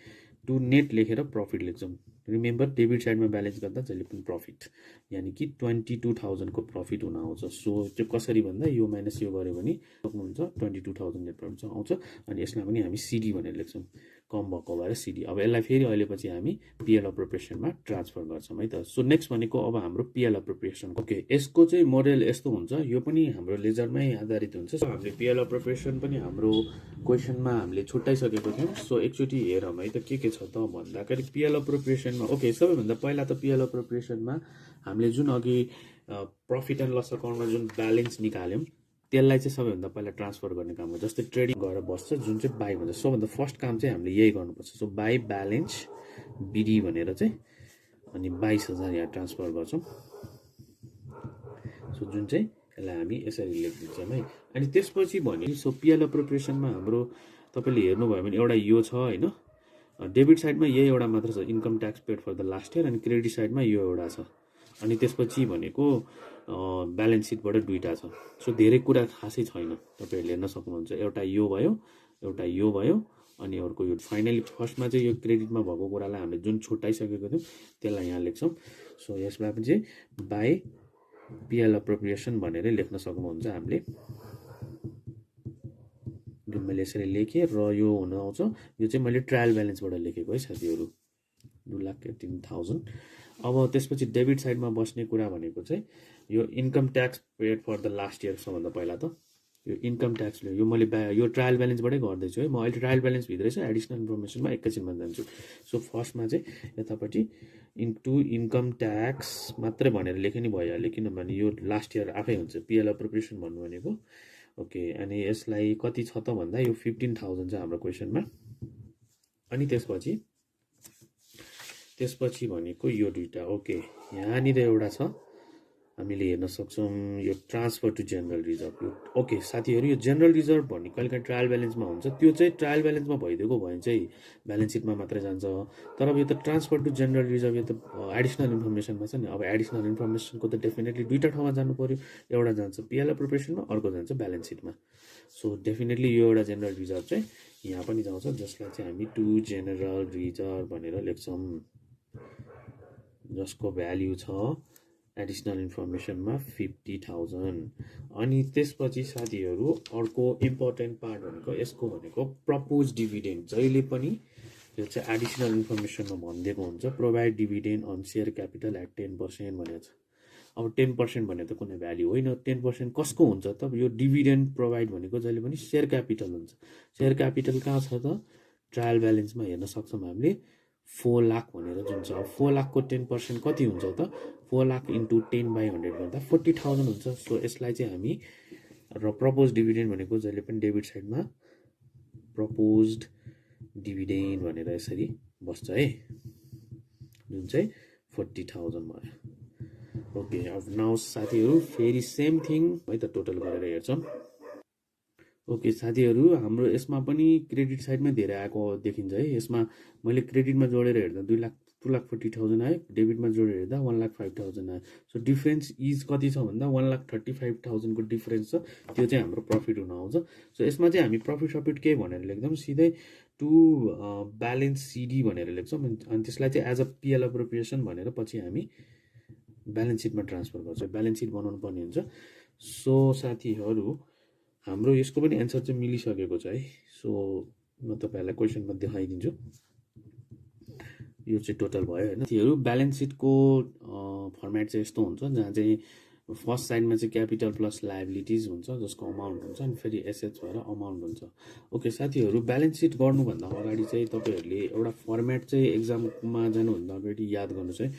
टु नेट लेखेर प्रफिट लेख्छौँ। रिमेम्बर डेबिट साइडमा ब्यालेन्स गर्दा जहिले पनि प्रफिट, यानि कि 22,000 को प्रफिट हुन आउँछ। सो त्यो कसरी भन्दा यो माइनस यो गऱ्यो भने सक्नुहुन्छ 22,000 नेट प्रफिट आउँछ। अनि यसलाई पनि हामी सिडी भनेर लेख्छौँ, कम भएको भएर सिडी। अब यसलाई फेरि अहिले पछि हामी पिएल अप्रोप्रिएसनमा ट्रान्सफर गर्छौँ है त। सो नेक्स्ट भनेको अब हाम्रो पिएल अप्रोप्रिएसन। ओके, यसको चाहिँ मोडेल यस्तो हुन्छ, यो पनि हाम्रो लेजरमै आधारित हुन्छ। सो हामीले पिएल अप्रोप्रिएसन पनि हाम्रो क्वेसनमा हामीले छुट्याइसकेको थियौँ। सो एकचोटि हेरौँ है त के छ त भन्दाखेरि पिएल अप्रोप्रिएसनमा। ओके, सबैभन्दा पहिला त पिएल अप्रोप्रिएसनमा हामीले जुन अघि प्रफिट एन्ड लस अकाउन्टमा जुन ब्यालेन्स निकाल्यौँ त्यसलाई चाहिँ सबैभन्दा पहिला ट्रान्सफर गर्ने काम हो, जस्तै ट्रेडिङ गरेर बस्छ, जुन चाहिँ बाई भन्छ। सबभन्दा फर्स्ट काम चाहिँ हामीले यही गर्नुपर्छ। सो बाई ब्यालेन्स बिडी भनेर चाहिँ अनि 22,000 यहाँ ट्रान्सफर गर्छौँ। सो जुन चाहिँ यसलाई हामी यसरी लेखिदिन्छौँ है। अनि त्यसपछि भने सो पिएल अप्रोप्रिएसनमा हाम्रो तपाईँले हेर्नुभयो भने एउटा यो छ होइन, डेबिट साइडमा यही एउटा मात्र छ, income tax paid for the last year, अनि क्रेडिट साइडमा यो एउटा छ। अनि त्यसपछि भनेको ब्यालेन्स सिटबाट दुईवटा छ। सो धेरै कुरा खासै छैन, तपाईँहरूले हेर्न सक्नुहुन्छ। एउटा यो भयो, एउटा यो भयो, अनि अर्को यो। फाइनली फर्स्टमा चाहिँ यो क्रेडिटमा भएको कुरालाई हामीले जुन छुट्याइसकेको थियौँ त्यसलाई यहाँ लेख्छौँ। सो यसमा पनि चाहिँ बाई पिएल एप्रोप्रिएसन भनेर लेख्न सक्नुहुन्छ हामीले। जुन मैले यसरी लेखेँ र यो हुन आउँछ, यो चाहिँ मैले ट्रायल ब्यालेन्सबाट लेखेको है साथीहरू, 2,18,000। अब त्यसपछि डेबिट साइडमा बस्ने कुरा भनेको चाहिँ यो income tax paid for the last year सबभन्दा पहिला त यो इन्कम ट्याक्स यो मैले यो ट्रायल ब्यालेन्सबाटै गर्दैछु है म। अहिले ट्रायल ब्यालेन्स भित्रै छ, एडिसनल इन्फर्मेसनमा एकैछिनमा जान्छु। सो फर्स्टमा चाहिँ यतापट्टि इन्टु इन्कम ट्याक्स मात्रै भनेर लेखे नि भइहाल्यो, किनभने यो लास्ट इयर आफै हुन्छ। पिएल एप्रोप्रिएसन भन्नु भनेको ओके। अनि यसलाई कति छ त भन्दा यो 15,000 छ हाम्रो क्वेसनमा। अनि त्यसपछि भनेको यो दुईवटा ओके। यहाँनिर एउटा छ, हामीले हेर्न सक्छौँ यो ट्रान्सफर टु जेनरल रिजर्भ। यो ओके साथीहरू, यो जेनरल रिजर्भ भन्ने कहिलेकाहीँ ट्रायल ब्यालेन्समा हुन्छ। त्यो चाहिँ ट्रायल ब्यालेन्समा भइदिएको भयो चाहिँ ब्यालेन्स सिटमा मात्रै जान्छ। तर अब यो त ट्रान्सफर टु जेनरल रिजर्भ, यो त एडिसनल इन्फर्मेसनमा छ नि। अब एडिसनल इन्फर्मेसनको त डेफिनेटली दुईवटा ठाउँमा जानु पऱ्यो। एउटा जान्छ पिएल एप्रोप्रिएसनमा, अर्को जान्छ ब्यालेन्स सिटमा। सो डेफिनेटली यो एउटा जेनरल रिजर्भ चाहिँ यहाँ पनि जाउँछ, जसलाई चाहिँ हामी टु जेनरल रिजर्भ भनेर लेख्छौँ, जसको भ्याल्यु छ एडिसनल इन्फर्मेसनमा 50,000। अनि त्यसपछि साथीहरू अर्को इम्पोर्टेन्ट पार्ट भनेको यसको भनेको प्रपोज डिभिडेन्ड। जहिले पनि यो चाहिँ एडिसनल इन्फर्मेसनमा भनिदिएको हुन्छ, provide dividend on share capital at 10% भनेको छ। अब 10% भने त कुनै भ्याल्यु होइन। 10% कसको हुन्छ त? यो डिभिडेन्ड प्रोभाइड भनेको जहिले पनि सेयर क्यापिटल हुन्छ। सेयर क्यापिटल कहाँ छ त? ट्रायल ब्यालेन्समा हेर्न सक्छौँ हामीले 4 लाख भनेर जुन छ। 4 लाखको 10% कति हुन्छ त? 4 लाख इन्टु 10/100 गर्दा 40,000 हुन्छ। सो यसलाई चाहिँ हामी र प्रपोज डिभिडेन्ड भनेको जहिले पनि डेबिट साइडमा प्रपोज्ड डिभिडेन्ड भनेर यसरी बस्छ है, जुन चाहिँ 40,000 भयो। ओके, अब नाउ साथीहरू फेरि सेम थिङ है त टोटल गरेर हेर्छौँ। ओके साथीहरू, हाम्रो यसमा पनि क्रेडिट साइडमै धेरै आएको देखिन्छ है। यसमा मैले क्रेडिटमा जोडेर हेर्दा 2,40,000 आयो, डेबिटमा जोडेर हेर्दा 1,05,000 आयो। सो डिफ्रेन्स इज कति छ भन्दा 1,35,000 को डिफ्रेन्स छ। त्यो चाहिँ हाम्रो प्रफिट हुन आउँछ। सो यसमा चाहिँ हामी प्रफिट सफिट के भनेर लेख्छौँ, सिधै टु ब्यालेन्स सिडी भनेर लेख्छौँ। अनि त्यसलाई चाहिँ एज अ पिएल एप्रोप्रिएसन भनेर पछि हामी ब्यालेन्स सिटमा ट्रान्सफर गर्छ, ब्यालेन्स सिट बनाउनु पर्ने हुन्छ। सो साथीहरू, हाम्रो यसको पनि एन्सर चाहिँ मिलिसकेको छ है। सो म तपाईँहरूलाई क्वेसनमा देखाइदिन्छु। यो चाहिँ टोटल भयो होइन। साथीहरू, ब्यालेन्स सिटको फर्मेट चाहिँ यस्तो हुन्छ, जहाँ चाहिँ फर्स्ट साइडमा चाहिँ क्यापिटल प्लस लायबिलिटिज हुन्छ, जसको अमाउन्ट हुन्छ, अनि फेरि एसेट्स भएर अमाउन्ट हुन्छ। ओके साथीहरू, ब्यालेन्स सिट गर्नुभन्दा अगाडि चाहिँ तपाईँहरूले एउटा फर्मेट चाहिँ एक्जाममा जानुभन्दा अगाडि याद गर्नुहोस् है।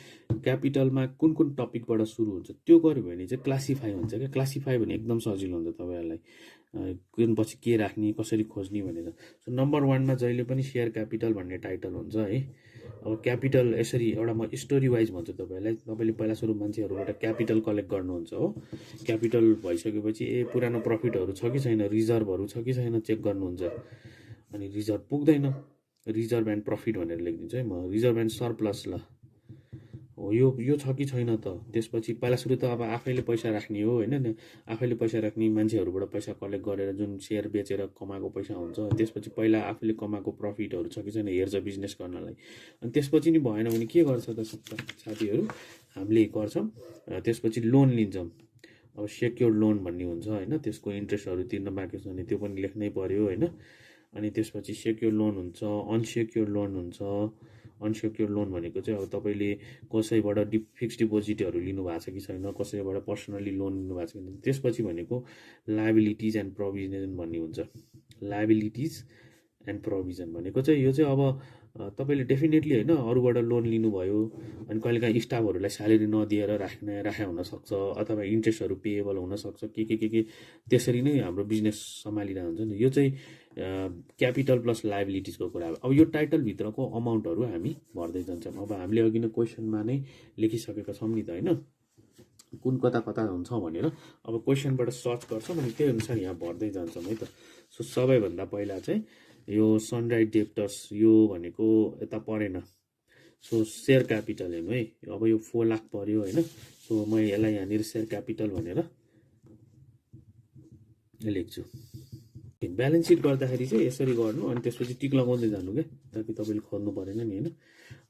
क्यापिटलमा कुन कुन टपिकबाट सुरु हुन्छ त्यो गऱ्यो भने चाहिँ क्लासिफाई हुन्छ क्या। क्लासिफाई भने एकदम सजिलो हुन्छ तपाईँहरूलाई, कुन पछि के राख्ने, कसरी खोज्ने भनेर। सो नम्बर 1मा जहिले पनि सेयर क्यापिटल भन्ने टाइटल हुन्छ है। अब क्यापिटल यसरी एउटा म स्टोरी वाइज भन्छु तपाईँलाई। तपाईँले पहिला सुरु मान्छेहरूबाट क्यापिटल कलेक्ट गर्नुहुन्छ हो। क्यापिटल भइसकेपछि पुरानो प्रफिटहरू छ कि छैन, रिजर्भहरू छ कि छैन चेक गर्नुहुन्छ। अनि रिजर्भ पुग्दैन, रिजर्भ एन्ड प्रफिट भनेर लेखिदिन्छु है म। रिजर्भ एन्ड सरप्लस, ल हो यो छ कि छैन त। त्यसपछि पहिला सुरु त अब आफैले पैसा राख्ने हो होइन, आफैले पैसा राख्ने, मान्छेहरूबाट पैसा कलेक्ट गरेर जुन सेयर बेचेर कमाएको पैसा हुन्छ। त्यसपछि पहिला आफूले कमाएको प्रफिटहरू छ कि छैन हेर्छ बिजनेस गर्नलाई। अनि त्यसपछि नि भएन भने के गर्छ त साथीहरू, हामीले गर्छौँ त्यसपछि लोन लिन्छौँ। अब सेक्योर्ड लोन भन्ने हुन्छ होइन, त्यसको इन्ट्रेस्टहरू तिर्न बाँकी छ भने त्यो पनि लेख्नै पर्यो होइन। अनि त्यसपछि सेक्योर्ड लोन हुन्छ, अनसेक्योर्ड लोन हुन्छ। अनसेक्योर्ड लोन भनेको चाहिँ अब तपाईँले कसैबाट फिक्स डिपोजिटहरू लिनुभएको छ कि छैन, कसैबाट पर्सनली लोन लिनुभएको छ कि छैन। त्यसपछि भनेको लायबिलिटिज एन्ड प्रोभिजन भन्ने हुन्छ। लायबिलिटिज एन्ड प्रोभिजन भनेको चाहिँ यो चाहिँ अब तपाईँले डेफिनेटली होइन अरूबाट लोन लिनुभयो, अनि कहिलेकाहीँ स्टाफहरूलाई स्यालेरी नदिएर राखे हुनसक्छ, अथवा इन्ट्रेस्टहरू पेएबल हुनसक्छ, के त्यसरी नै हाम्रो बिजनेस सम्हालिरहेको हुन्छ नि। यो चाहिँ क्यापिटल प्लस लायबिलिटिजको कुरा हो। अब यो टाइटलभित्रको अमाउन्टहरू हामी भर्दै जान्छौँ। अब हामीले अघि नै क्वेसनमा नै लेखिसकेका छौँ नि त होइन, कुन कता हुन्छ भनेर। अब क्वेसनबाट सर्च गर्छौँ अनि त्यही अनुसार यहाँ भर्दै जान्छौँ है त। सो सबैभन्दा पहिला चाहिँ यो सनराइज डेप्टर्स यो भनेको यता परेन सो सेयर क्यापिटल हेर्नु है अब यो 4 लाख पर्यो होइन सो म यसलाई यहाँनिर सेयर क्यापिटल भनेर लेख्छु ब्यालेन्स सिट गर्दाखेरि चाहिँ यसरी गर्नु अनि त्यसपछि टिक लगाउँदै जानु क्या ताकि तपाईँले खोज्नु परेन नि होइन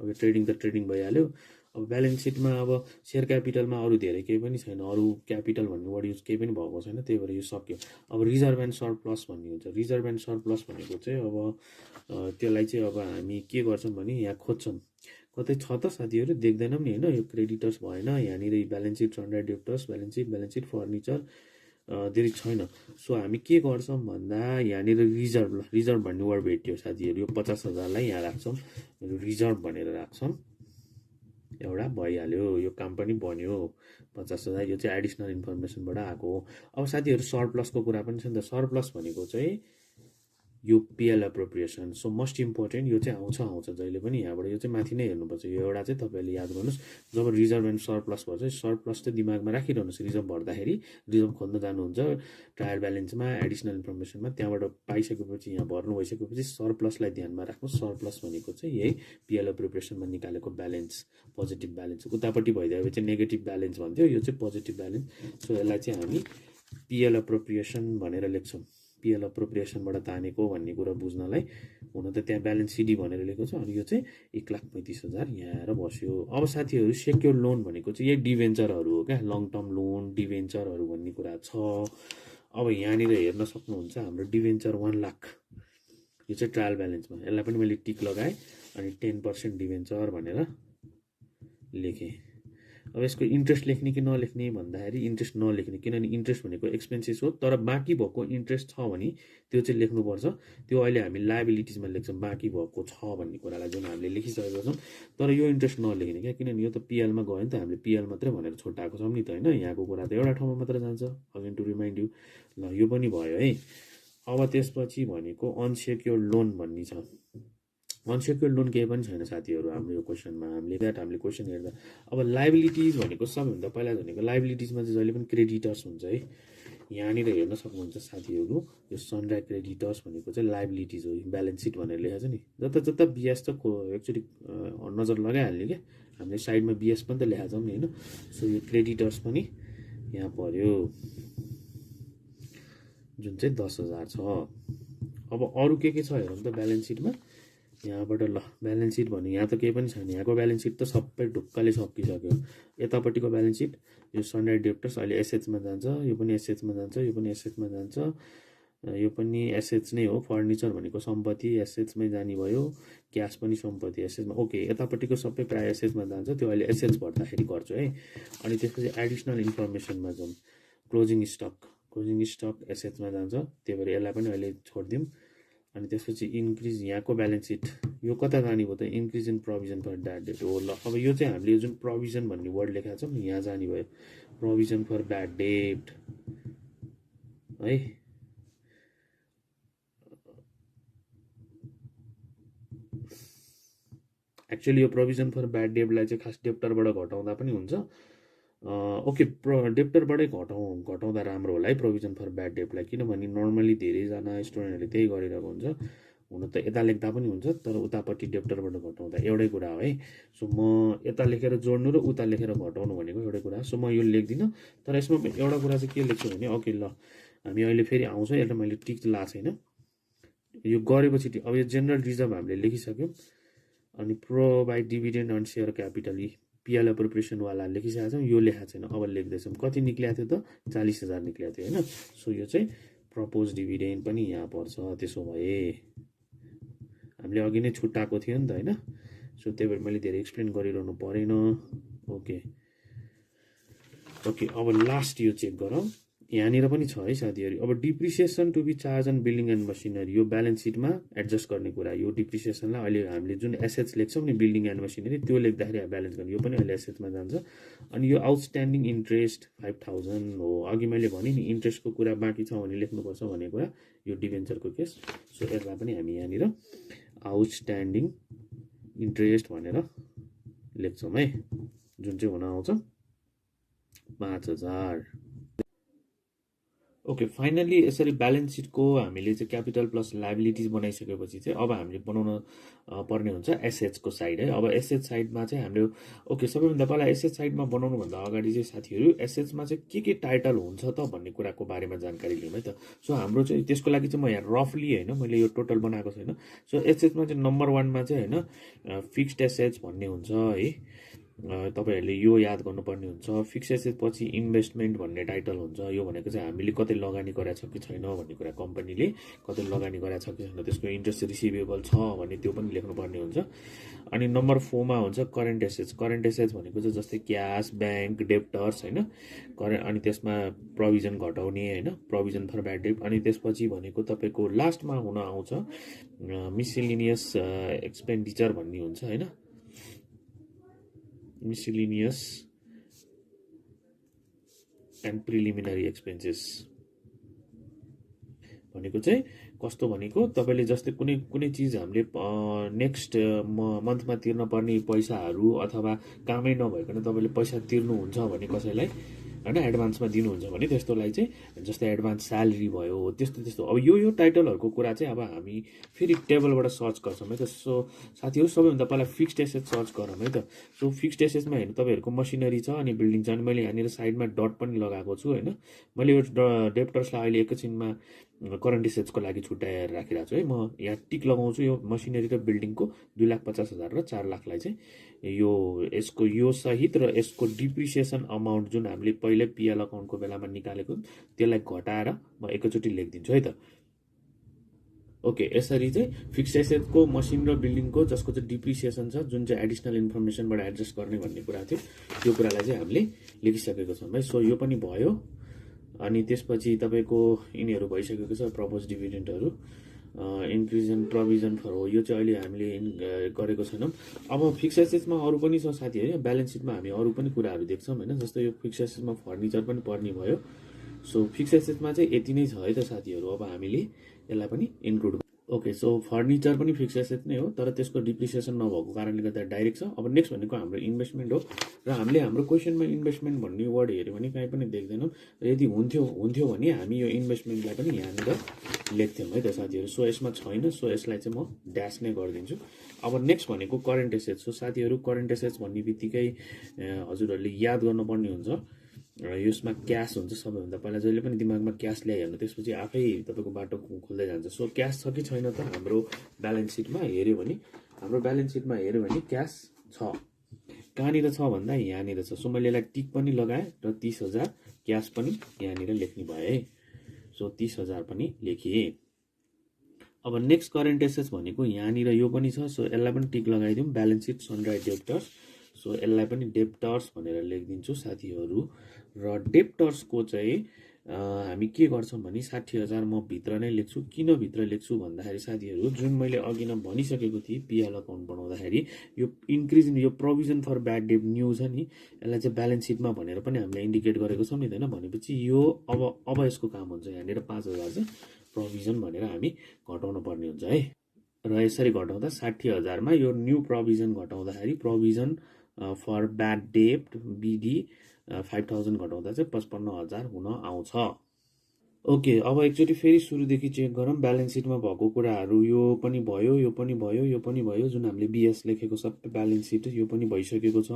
अब ट्रेडिङ त ट्रेडिङ भइहाल्यो अब ब्यालेन्स सिटमा अब सेयर क्यापिटलमा अरू धेरै केही पनि छैन अरू क्यापिटल भन्ने वर्ड युज केही पनि भएको छैन त्यही भएर यो सक्यो अब रिजर्भ एन्ड सरप्लस भन्ने हुन्छ रिजर्भ एन्ड सरप्लस भनेको चाहिँ अब त्यसलाई चाहिँ अब हामी के गर्छौँ भने यहाँ खोज्छौँ कतै छ त साथीहरू देख्दैनौँ नि होइन यो क्रेडिटर्स भएन यहाँनिर balance sheet sundries debtors balance seat furniture धेरै छैन सो हामी के गर्छौँ भन्दा यहाँनिर रिजर्भ भन्ने वर्ड भेट्यो साथीहरू यो 50,000लाई यहाँ राख्छौँ रिजर्भ भनेर राख्छौँ एउटा भइहाल्यो यो काम पनि बन्यो 50,000 यो चाहिँ एडिसनल इन्फर्मेसनबाट आएको हो अब साथीहरू सरप्लसको कुरा पनि छ नि त सरप्लस भनेको चाहिँ यो PL appropriation so most important यो चाहिँ आउँछ जहिले पनि यहाँबाट यो चाहिँ माथि नै हेर्नुपर्छ यो एउटा चाहिँ तपाईँहरूले याद गर्नुहोस् जब रिजर्भ एन्ड सरप्लस भन्छ सरप्लस चाहिँ दिमागमा राखिरहनुहोस् रिजर्भ भर्दाखेरि रिजर्भ खोज्न जानुहुन्छ ट्रायल ब्यालेन्समा एडिसनल इन्फर्मेसनमा त्यहाँबाट पाइसकेपछि यहाँ भर्नु भइसकेपछि सरप्लसलाई ध्यानमा राख्नु सरप्लस भनेको चाहिँ यही पिएल एप्रोप्रिएसनमा निकालेको ब्यालेन्स पोजिटिभ ब्यालेन्स उतापट्टि भइदियो चाहिँ नेगेटिभ ब्यालेन्स भन्थ्यो यो चाहिँ पोजिटिभ ब्यालेन्स सो यसलाई चाहिँ हामी पिएल एप्रोप्रिएसन भनेर लेख्छौँ पिएल एप्रोप्रिएसनबाट तानेको भन्ने कुरा बुझ्नलाई हुन त त्यहाँ ब्यालेन्स सिडी भनेर लेखेको छ अनि यो चाहिँ 1,35,000 यहाँ आएर बस्यो अब साथीहरू सेक्योर लोन भनेको चाहिँ यही डिभेन्चरहरू हो क्या लङ टर्म लोन डिभेन्चरहरू भन्ने कुरा छ अब यहाँनिर हेर्न सक्नुहुन्छ हाम्रो डिभेन्चर 1 लाख यो चाहिँ ट्रायल ब्यालेन्समा यसलाई पनि मैले टिक लगाएँ अनि 10% डिभेन्चर भनेर लेखेँ अब यसको इन्ट्रेस्ट लेख्ने कि नलेख्ने भन्दाखेरि इन्ट्रेस्ट नलेख्ने किनभने इन्ट्रेस्ट भनेको एक्सपेन्सेस हो तर बाँकी भएको इन्ट्रेस्ट छ भने त्यो चाहिँ लेख्नुपर्छ त्यो अहिले हामी लायबिलिटिजमा लेख्छौँ बाँकी भएको छ भन्ने कुरालाई जुन हामीले लेखिसकेका छौँ तर यो इन्ट्रेस्ट नलेख्ने क्या किनभने यो त पिएलमा गयो नि त हामीले पिएल मात्रै भनेर छुट्याएको छौँ नि त होइन यहाँको कुरा त एउटा ठाउँमा मात्र जान्छ अगेन टु रिमाइन्ड यु ल यो पनि भयो है अब त्यसपछि भनेको अनसेक्योर लोन भन्ने छ अनसेक्योर्ड लोन केही पनि छैन साथीहरू हाम्रो यो क्वेसनमा हामीले क्वेसन हेर्दा अब लाइबिलिटिज भनेको सबैभन्दा पहिला भनेको लाइबिलिटिजमा चाहिँ जहिले पनि क्रेडिटर्स हुन्छ है यहाँनिर हेर्न सक्नुहुन्छ साथीहरू यो सनराइज क्रेडिटर्स भनेको चाहिँ लाइबिलिटिज हो ब्यालेन्स सिट भनेर लेखेको छ नि जता बिएस त एक्चुअली नजर लगाइहाल्ने क्या हामीले साइडमा बिएस पनि त लेखेको छौँ नि होइन सो यो क्रेडिटर्स पनि यहाँ पर्यो जुन चाहिँ 10,000 छ अब अरू के छ हेरौँ त ब्यालेन्स सिटमा यहाँबाट ल ब्यालेन्स सिट भने यहाँ त केही पनि छैन यहाँको ब्यालेन्स सिट त सबै ढुक्कले सकिसक्यो यतापट्टिको ब्यालेन्स सिट यो सनराइज डेप्टर्स अहिले एसएचमा जान्छ यो पनि एसएचमा जान्छ यो पनि एसएचमा जान्छ यो पनि एसएच नै हो फर्निचर भनेको सम्पत्ति एसएचमै जाने भयो क्यास पनि सम्पत्ति एसएचमा ओके यतापट्टिको सबै प्रायः एसएचमा जान्छ त्यो अहिले एसएच भर्दाखेरि गर्छु है अनि त्यसपछि एडिसनल इन्फर्मेसनमा जाउँ क्लोजिङ स्टक एसएचमा जान्छ त्यही भएर यसलाई पनि अहिले छोडिदिउँ अनि त्यसपछि इन्क्रिज यहाँको ब्यालेन्स सिट यो कता जाने भयो त increase in provision for bad debt हो ल अब यो चाहिँ हामीले जुन प्रोभिजन भन्ने वर्ड लेखेको छौँ नि यहाँ जाने भयो प्रोभिजन फर ब्याड डेट है एक्चुअली यो प्रोभिजन फर ब्याड डेटलाई चाहिँ खास डेप्टरबाट घटाउँदा पनि हुन्छ ओके डेप्टरबाटै घटाउँदा राम्रो होला है प्रोभिजन फर ब्याड डेटलाई किनभने नर्मली धेरैजना स्टुडेन्टहरूले त्यही गरिरहेको हुन्छ हुन त यता लेख्दा पनि हुन्छ तर उतापट्टि डेप्टरबाट घटाउँदा एउटै कुरा हो है सो म यता लेखेर जोड्नु र उता लेखेर घटाउनु भनेको एउटै कुरा सो म यो लेख्दिनँ तर यसमा एउटा कुरा चाहिँ के लेख्छु भने ओके ल हामी अहिले फेरि आउँछ यसलाई मैले टिक लाएको छैन यो गरेपछि अब यो जेनरल रिजर्भ हामीले लेखिसक्यौँ अनि provide dividend on share capital PL एप्रोप्रिएसनवाला लेखिसकेको छौँ यो लेखाएको छैन अब लेख्दैछौँ कति निक्लिएको थियो त 40,000 निक्लिएको थियो होइन सो यो चाहिँ प्रपोज डिभिडेन्ड पनि यहाँ पर्छ त्यसो भए हामीले अघि नै छुट्टाएको थियो नि त होइन सो त्यही भएर मैले धेरै एक्सप्लेन गरिरहनु परेन ओके अब लास्ट यो चेक गरौँ यहाँनिर पनि छ है साथीहरू अब depreciation to be charge on building and machinery यो ब्यालेन्स सिटमा एडजस्ट गर्ने कुरा यो डिप्रिसिएसनलाई अहिले हामीले जुन एसएच लेख्छौँ नि बिल्डिङ एन्ड मसिनरी त्यो लेख्दाखेरि ब्यालेन्स गर्ने यो पनि अहिले एसएचमा जान्छ अनि यो आउटस्ट्यान्डिङ इन्ट्रेस्ट 5,000 हो अघि मैले भनेँ नि इन्ट्रेस्टको कुरा बाँकी छ भने लेख्नुपर्छ भन्ने कुरा यो डिभेन्चरको केस सो यसलाई पनि हामी यहाँनिर आउटस्ट्यान्डिङ इन्ट्रेस्ट भनेर लेख्छौँ है जुन चाहिँ हुन आउँछ 5,000 ओके, फाइनली यसरी ब्यालेन्स सिटको हामीले चाहिँ क्यापिटल प्लस लायबिलिटिज बनाइसकेपछि चाहिँ अब हामीले बनाउन पर्ने हुन्छ एसेट्सको साइड है। अब एसेट साइडमा चाहिँ हामीले ओके, सबैभन्दा पहिला एसेट साइडमा बनाउनुभन्दा अगाडि चाहिँ साथीहरू एसेट्समा चाहिँ के टाइटल हुन्छ त भन्ने कुराको बारेमा जानकारी लिउँ है त। सो हाम्रो चाहिँ त्यसको लागि चाहिँ म यहाँ रफली होइन, मैले यो टोटल बनाएको छैन। सो एसेट्समा चाहिँ नम्बर 1मा चाहिँ होइन फिक्स्ड एसेट्स भन्ने हुन्छ है। तपाईँहरूले यो याद गर्नुपर्ने हुन्छ। फिक्स एसेट पछि इन्भेस्टमेन्ट भन्ने टाइटल हुन्छ। यो भनेको चाहिँ हामीले कतै लगानी गरेको छ कि छैन भन्ने कुरा, कम्पनीले कतै लगानी गरेको छ कि छैन, त्यसको इन्ट्रेस्ट रिसिभेबल छ भने त्यो पनि लेख्नुपर्ने हुन्छ। अनि नम्बर 4मा हुन्छ करेन्ट एसेट्स। करेन्ट एसेट्स भनेको चाहिँ जस्तै क्यास, ब्याङ्क, डेप्टर्स होइन, अनि त्यसमा प्रोभिजन घटाउने होइन, प्रोभिजन फर ब्याड डेट। अनि त्यसपछि भनेको तपाईँको लास्टमा हुन आउँछ मिसलिनियस एक्सपेन्डिचर भन्ने हुन्छ होइन, मिसलिनियस एन्ड प्रिलिमिनरी एक्सपेन्सेस भनेको चाहिँ कस्तो भनेको तपाईँले जस्तै कुनै चिज हामीले नेक्स्ट मन्थमा तिर्न पर्ने पैसाहरू अथवा कामै नभइकन तपाईँले पैसा तिर्नुहुन्छ भने कसैलाई होइन एडभान्समा दिनुहुन्छ भने त्यस्तोलाई चाहिँ जस्तै एडभान्स स्यालेरी भयो त्यस्तो अब यो टाइटलहरूको कुरा चाहिँ अब हामी फेरि टेबलबाट सर्च गर्छौँ है त। सो साथीहरू सबैभन्दा पहिला फिक्स्ड एसेट सर्च गरौँ है त। सो फिक्स्ड एसेट्समा हेर्नु तपाईँहरूको मसिनरी छ अनि बिल्डिङ छ। अनि मैले यहाँनिर साइडमा डट पनि लगाएको छु होइन। मैले यो डेप्टर्सलाई अहिले एकैछिनमा करेन्ट एसेट्सको लागि छुट्याएर राखिरहेको छु है। म यहाँ टिक लगाउँछु यो मसिनरी र बिल्डिङको 2,50,000 र 4 लाखलाई चाहिँ यसको यो सहित र यसको डिप्रिसिएसन अमाउन्ट जुन हामीले पहिल्यै पिएल अकाउन्टको बेलामा निकालेको त्यसलाई घटाएर म एकैचोटि लेखिदिन्छु है त। ओके, यसरी चाहिँ फिक्स्ड एसेटको मसिन र बिल्डिङको जसको चाहिँ डिप्रिसिएसन छ जुन चाहिँ एडिसनल इन्फर्मेसनबाट एडजस्ट गर्ने भन्ने कुरा थियो त्यो कुरालाई चाहिँ हामीले लेखिसकेको छौँ है। सो यो पनि भयो। अनि त्यसपछि तपाईँको यिनीहरू भइसकेको छ प्रपोज डिभिडेन्टहरू, इन्क्रिज इन प्रोभिजन फर हो, यो चाहिँ अहिले हामीले गरेको छैनौँ। अब फिक्स एसेट्समा अरू पनि छ साथीहरू, ब्यालेन्स सिटमा हामी अरू पनि कुराहरू देख्छौँ होइन। जस्तै यो फिक्स एसेट्समा फर्निचर पनि पर्ने भयो। सो फिक्स एसेट्समा चाहिँ यति नै छ है त साथीहरू। अब हामीले यसलाई पनि इन्क्लुड ओके। सो फर्निचर पनि फिक्स एसेट नै हो तर त्यसको डिप्रिसिएसन नभएको कारणले गर्दा डाइरेक्ट छ। अब नेक्स्ट भनेको हाम्रो इन्भेस्टमेन्ट हो र हामीले हाम्रो क्वेसनमा इन्भेस्टमेन्ट भन्ने वर्ड हेऱ्यो भने कहीँ पनि देख्दैनौँ। यदि हुन्थ्यो भने हामी यो इन्भेस्टमेन्टलाई पनि यहाँनिर लेख्थ्यौँ है त साथीहरू। सो यसमा छैन, सो यसलाई चाहिँ म ड्यास नै गरिदिन्छु। अब नेक्स्ट भनेको करेन्ट एसेट्स। सो साथीहरू करेन्ट एसेट्स भन्ने बित्तिकै हजुरहरूले याद गर्नुपर्ने हुन्छ यसमा क्यास हुन्छ सबैभन्दा पहिला। जहिले पनि दिमागमा क्यास ल्याइहाल्नु, त्यसपछि आफै तपाईँको बाटो खुल्दै जान्छ। सो क्यास छ कि छैन त हाम्रो ब्यालेन्स सिटमा हेऱ्यो भने, हाम्रो ब्यालेन्स सिटमा हेऱ्यो भने क्यास छ। कहाँनिर छ भन्दा यहाँनिर छ। सो मैले यसलाई टिक पनि लगाएँ र 30,000 क्यास पनि यहाँनिर लेख्ने भए है। सो 30,000 पनि लेखिए। अब नेक्स्ट करेन्ट एसेट्स भनेको यहाँनिर यो पनि छ। सो यसलाई पनि टिक लगाइदिउँ, balance sheet sundries debtors. So यसलाई पनि डेप्टर्स भनेर लेखिदिन्छु साथीहरू। र डेप्टर्सको चाहिँ हामी के गर्छौँ भने 60,000 म भित्र नै लेख्छु। किन भित्र लेख्छु भन्दाखेरि साथीहरू जुन मैले अघि नै भनिसकेको थिएँ पिएल अकाउन्ट बनाउँदाखेरि यो इन्क्रिज इन यो provision for bad debt new छ नि, यसलाई चाहिँ ब्यालेन्स सिटमा भनेर पनि हामीले इन्डिकेट गरेको छौँ नि त होइन। भनेपछि यो अब यसको काम हुन्छ यहाँनिर 5,000 चाहिँ प्रोभिजन भनेर हामी घटाउनु पर्ने हुन्छ है। र यसरी घटाउँदा 60,000मा यो न्यू प्रोभिजन घटाउँदाखेरि provision for bad debt BD 5,000 घटाउँदा चाहिँ 55,000 हुन आउँछ। ओके, अब एकचोटि फेरि सुरुदेखि चेक गरौँ। ब्यालेन्स सिटमा भएको कुराहरू यो पनि भयो, यो पनि भयो, यो पनि भयो। जुन हामीले बिएस लेखेको सबै ब्यालेन्स सिट यो पनि भइसकेको छ।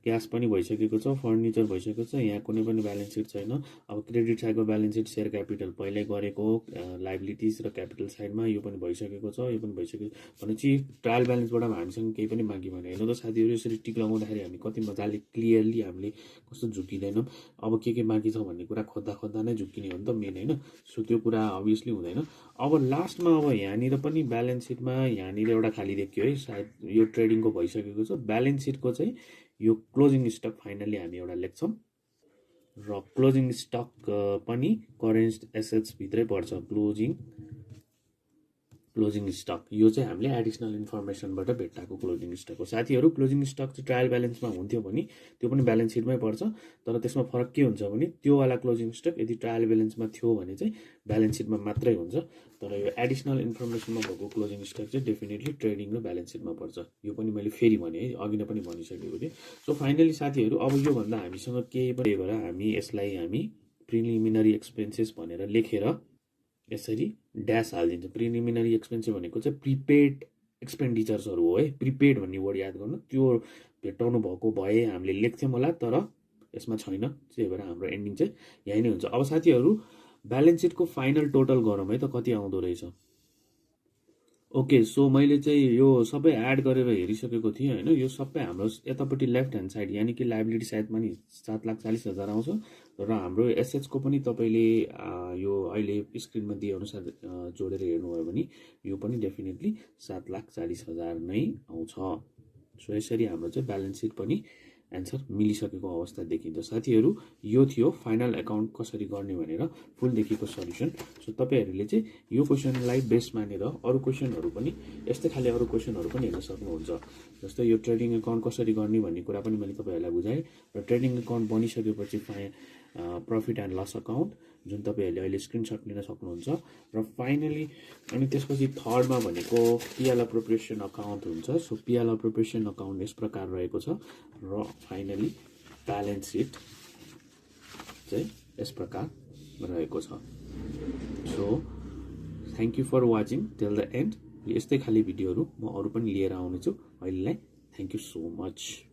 क्यास पनि भइसकेको छ, फर्निचर भइसकेको छ। यहाँ कुनै पनि ब्यालेन्स सिट छैन। अब क्रेडिट साइडको ब्यालेन्स सिट सेयर क्यापिटल पहिल्यै गरेको, लाइबिलिटिज र क्यापिटल साइडमा यो पनि भइसकेको छ, यो पनि भइसकेको भनेपछि ट्रायल ब्यालेन्सबाट हामीसँग केही पनि बाँकी भएन। हेर्नु त साथीहरू, यसरी टिक लगाउँदाखेरि हामी कति मजाले क्लियरली हामीले कस्तो झुक्किँदैनौँ। अब के बाँकी छ भन्ने कुरा खोज्दा नै झुक्किने हो नि त मेन होइन। सो त्यो कुरा अभियसली हुँदैन। अब लास्टमा अब यहाँनिर पनि ब्यालेन्स सिटमा यहाँनिर एउटा खाली देखियो है, सायद यो ट्रेडिङको भइसकेको छ। ब्यालेन्स सिटको चाहिँ यो क्लोजिङ स्टक फाइनली हामी एउटा लेख्छौँ र क्लोजिङ स्टक पनि करेन्ट एसेट्स भित्रै पर्छ। क्लोजिङ स्टक यो चाहिँ हामीले एडिसनल इन्फर्मेसनबाट भेट्टाएको क्लोजिङ स्टक हो साथीहरू। क्लोजिङ स्टक चाहिँ ट्रायल ब्यालेन्समा हुन्थ्यो भने त्यो पनि ब्यालेन्स सिटमै पर्छ। तर त्यसमा फरक के हुन्छ भने त्यो वाला क्लोजिङ स्टक यदि ट्रायल ब्यालेन्समा थियो भने चाहिँ ब्यालेन्स सिटमा मात्रै हुन्छ। तर यो एडिसनल इन्फर्मेसनमा भएको क्लोजिङ स्टक चाहिँ डेफिनेटली ट्रेडिङ र ब्यालेन्स सिटमा पर्छ। यो पनि मैले फेरि भने है, अघि नै पनि भनिसकेको थिएँ। सो फाइनली साथीहरू अब योभन्दा हामीसँग केही पनि भएर हामी यसलाई प्रिलिमिनरी एक्सपेन्सेस भनेर लेखेर यसरी ड्यास हालिदिन्छ। प्रिलिमिनरी एक्सपेन्सेस भनेको चाहिँ प्रिपेड एक्सपेन्डिचर्सहरू हो है। प्रिपेड भन्ने वर्ड याद गर्नु, त्यो भेट्टाउनु भएको भए हामीले लेख्थ्यौँ होला, तर यसमा छैन, त्यही भएर हाम्रो एन्डिङ चाहिँ यही नै हुन्छ। अब साथीहरू ब्यालेन्स सिटको फाइनल टोटल गरौँ है त कति आउँदो रहेछ। ओके, सो मैले चाहिँ यो सबै एड गरेर हेरिसकेको थिएँ होइन। यो सबै हाम्रो यतापट्टि लेफ्ट ह्यान्ड साइड यानि कि लाइबिलिटी साइडमा नि 7,40,000 आउँछ र हाम्रो एसेट्सको पनि तपाईँले यो अहिले स्क्रिनमा दिए अनुसार जोडेर हेर्नुभयो भने यो पनि डेफिनेटली 7,40,000 नै आउँछ। सो यसरी हाम्रो चाहिँ ब्यालेन्स सिट पनि एन्सर मिलिसकेको अवस्था देखिन्छ। साथीहरू यो थियो फाइनल एकाउन्ट कसरी गर्ने भनेर फुलदेखिको सल्युसन। सो तपाईँहरूले चाहिँ यो क्वेसनलाई बेस मानेर अरू क्वेसनहरू पनि यस्तै खाले अरू क्वेसनहरू पनि हेर्न सक्नुहुन्छ। जस्तै यो ट्रेडिङ एकाउन्ट कसरी गर्ने भन्ने कुरा पनि मैले तपाईँहरूलाई बुझाएँ र ट्रेडिङ एकाउन्ट बनिसकेपछि प्रफिट एन्ड लस एकाउन्ट जुन तपाईँहरूले अहिले स्क्रिनसट लिन सक्नुहुन्छ र फाइनली अनि त्यसपछि थर्डमा भनेको पिएल एप्रोप्रिएसन अकाउन्ट हुन्छ। सो पिएल एप्रोप्रिएसन अकाउन्ट यस प्रकार रहेको छ र फाइनली ब्यालेन्स सिट चाहिँ यस प्रकार रहेको छ। So thank you for watching till the end. यस्तै खाले भिडियोहरू म अरू पनि लिएर आउनेछु। अहिलेलाई थ्याङ्क यू सो मच।